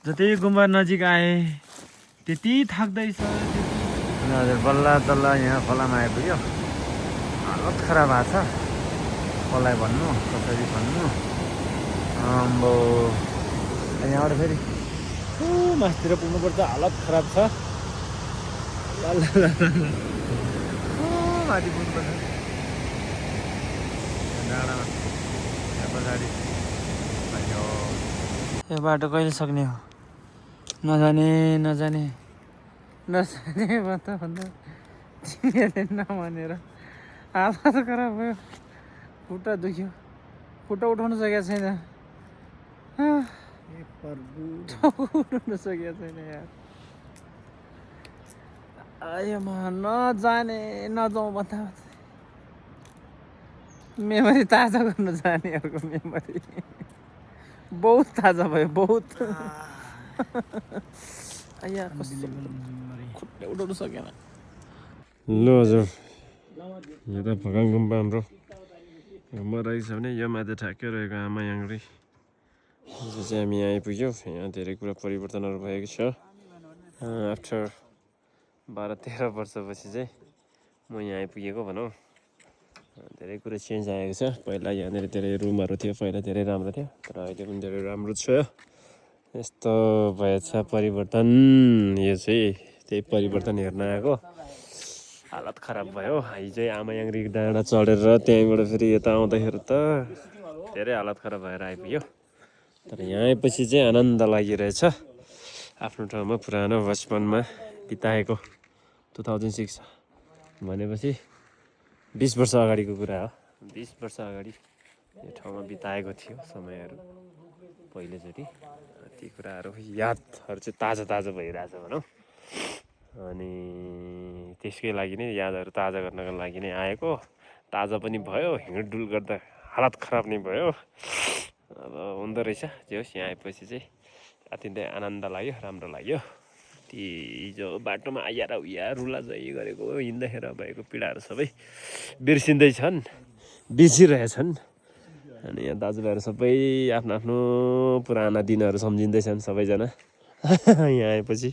जति गुम्बा नजिक आए त्यति थाक्दैछ हजुर बल्ल तल्ल यहाँ खोलामा आइपुग्यो हालत खराब भएको छ कसलाई भन्नु कसरी भन्नु आम्बो यहाँबाट फेरि मासतिर पुग्नुपर्छ हालत खराब छ माथि पुग्नुपर्छ डाँडामा यहाँ पछाडि यो बाटो कहिले सक्ने हो नजाने भन्दा तिमीहरूले नमानेर हालत खराब भयो खुट्टा दुख्यो खुट्टा उठाउनु सकेको छैन उठाउनु सकेको छैन यार आयोमा नजाने नजाउँ भन्दा मेमोरी ताजा गर्नु जानेहरूको मेमोरी बहुत ताजा भयो बहुत खुट्टा उठाउनु सकेन ल हजुर यो त भगाङ गुम्बा हाम्रो गुम्बा रहेछ भने यो माथि ठ्याक्कै रहेको आमा याङ्री जो चाहिँ हामी यहाँ आइपुग्यौँ यहाँ धेरै कुरा परिवर्तनहरू भएको छ आफ्टर 12-13 वर्षपछि चाहिँ म यहाँ आइपुगेको भनौँ धेरै कुरा चेन्ज आएको छ पहिला यहाँनिर धेरै रुमहरू थियो पहिला धेरै राम्रो थियो तर अहिले पनि धेरै राम्रो छ यस्तो भएछ परिवर्तन यो चाहिँ त्यही परिवर्तन हेर्न आएको हालत खराब भयो हिजो आमा याङ्री डाँडा चढेर त्यहीँबाट फेरि यता आउँदाखेरि त धेरै हालत खराब भएर आइपुग्यो तर यहाँ आएपछि चाहिँ आनन्द लागिरहेछ आफ्नो ठाउँमा पुरानो बचपनमा बिताएको 2006 भनेपछि 20 वर्ष अगाडिको कुरा हो 20 वर्ष अगाडि यो ठाउँमा बिताएको थियो समयहरू पहिलोचोटि ती कुराहरू यादहरू चाहिँ ताजा ताजा भइरहेछ भनौँ अनि त्यसकै लागि नै यादहरू ताजा गर्नको लागि नै आएको ताजा पनि भयो हिँडडुल गर्दा हालत खराब नै भयो अब हुँदो रहेछ जे होस् यहाँ आएपछि चाहिँ अत्यन्तै आनन्द लाग्यो राम्रो लाग्यो ती हिजो बाटोमा आएर उया रुलाजयी गरेको हिँड्दाखेरि भएको पीडाहरू सबै बिर्सिँदैछन् बिर्सिरहेछन् अनि यहाँ दाजुभाइहरू सबै आफ्नो आफ्नो पुराना दिनहरू सम्झिँदैछन् सबैजना यहाँ आएपछि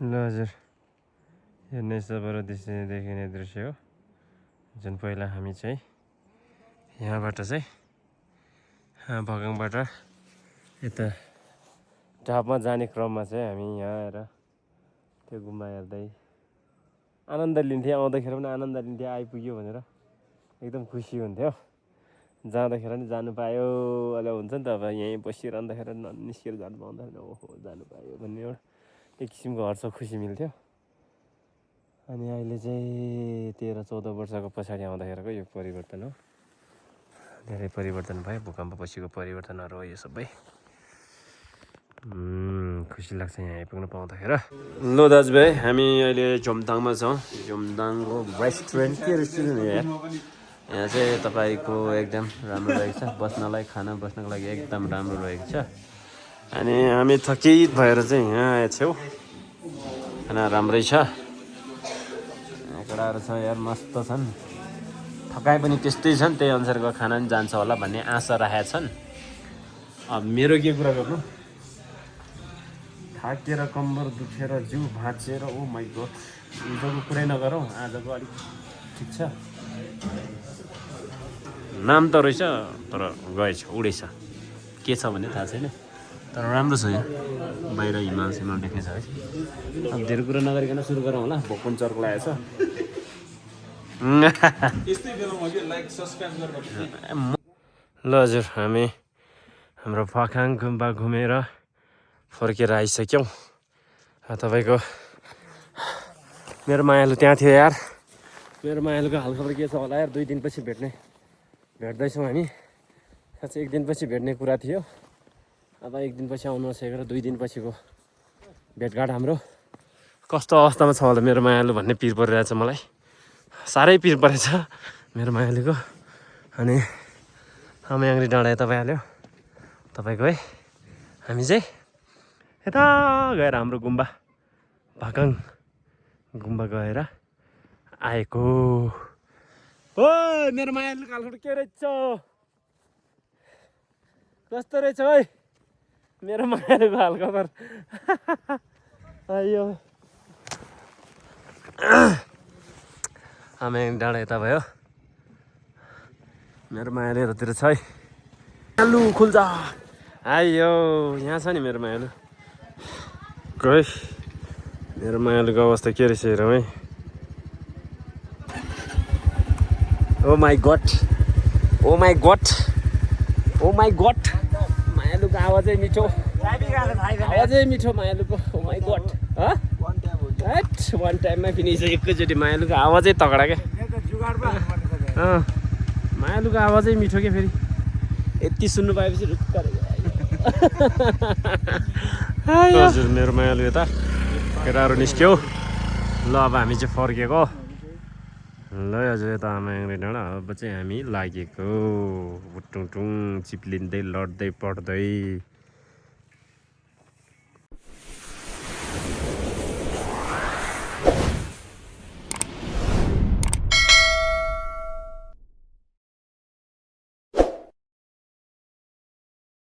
ल हजुर यो नेसबाट देखिने दृश्य हो जुन पहिला हामी चाहिँ यहाँबाट चाहिँ भगाङबाट यता ढापमा जाने क्रममा चाहिँ हामी यहाँ आएर त्यो गुम्बा हेर्दै आनन्द लिन्थ्यो। आउँदाखेरि पनि आनन्द लिन्थ्यो, आइपुग्यो भनेर एकदम खुसी हुन्थ्यो। जाँदाखेरि पनि जानु पायो अहिले हुन्छ नि त। अब यहीँ बसिरहँदाखेरि निस्केर जानु पाउँदैन, ओहो जानु पायो भन्ने एउटा एक किसिमको हर्ष खुसी मिल्थ्यो। अनि अहिले चाहिँ 13-14 वर्षको पछाडि आउँदाखेरिको यो परिवर्तन हो। धेरै परिवर्तन भयो, भूकम्प पछिको परिवर्तनहरू हो यो सबै। खुसी लाग्छ यहाँ आइपुग्न पाउँदाखेरि। ल दाजुभाइ, हामी अहिले जोमथाङमा छौँ। जोमथाङको रेस्टुरेन्ट के रेस्टुरेन्ट हो यार? यहाँ चाहिँ तपाईँको एकदम राम्रो रहेको छ बस्नलाई, खाना बस्नको लागि एकदम राम्रो रहेको छ। अनि हामी थकित भएर चाहिँ यहाँ आएछौँ। खाना राम्रै छ, केटाहरू छ यार मस्त छन्। थकाइ पनि त्यस्तै छन्, त्यही अनुसारको खाना पनि जान्छ होला भन्ने आशा राखेका छन्। अब मेरो के कुरा गर्नु, थाकेर कम्बर दुखेर जिउ भाँचेर ओ माइ गड। हिजोको कुरै नगरौँ, आजको अलिक ठिक छ। नाम त रहेछ तर गएछ, उडेछ। के छ भने थाहा छैन, तर राम्रो छ यहाँ। बाहिर हिमाल सिमाल देख्ने छ है। अब धेरै कुरा नगरिकन सुरु गरौँ होला, भोक पनि चर्को लागेको छ। ल हजुर, हामी हाम्रो फाखाङ गुम्बा घुमेर फर्केर आइसक्यौँ। तपाईँको मेरो मायालु त्यहाँ थियो यार। मेरो मायालुको हालखबर के छ होला यार? 2 दिनपछि भेट्दैछौँ हामी। खास 1 दिनपछि भेट्ने कुरा थियो, अब 1 दिनपछि आउनु नसकेर 2 दिनपछिको भेटघाट हाम्रो। कस्तो अवस्थामा छ होला मेरो मायालु भन्ने पिर परिरहेछ मलाई। साह्रै पिर परेछ मेरो मायालुको। अनि आमायाङ्ग्री डाँडा यता भइहाल्यो तपाईँको है। हामी चाहिँ यता गएर हाम्रो गुम्बा भाकाङ गुम्बा गएर आएको हो। मेरो मायालुको हालखबर के रहेछ? कस्तो रहेछ है मेरो मायालुको हालखबर? अयो आमायाङ डाँडा यता भयो। मेरो मायालु यतातिर छ है। मायालु खुल्छ आयो, यहाँ छ नि मेरो मायालु। गए मेरो मायालुको अवस्था के रहेछ हेरौँ है। Oh my god, oh my god, oh my god. मायालुको आवाजै मिठो, आवाजै मिठो मायालुको। Oh my god. वान टाइममा फिनिस एकैचोटि। मायालुको आवाजै तगडा क्या। मायालुको आवाजै मिठो क्या। फेरि यति सुन्नु पाएपछि रुक्क हजुर मेरो मायालु यता केटाहरू निस्क्यो। ल अब हामी चाहिँ फर्केको। ल हजुर यता आमायाङ्ग्री डाँडा अब चाहिँ हामी लागेको। टुङटुङ चिप्लिँदै लड्दै पढ्दै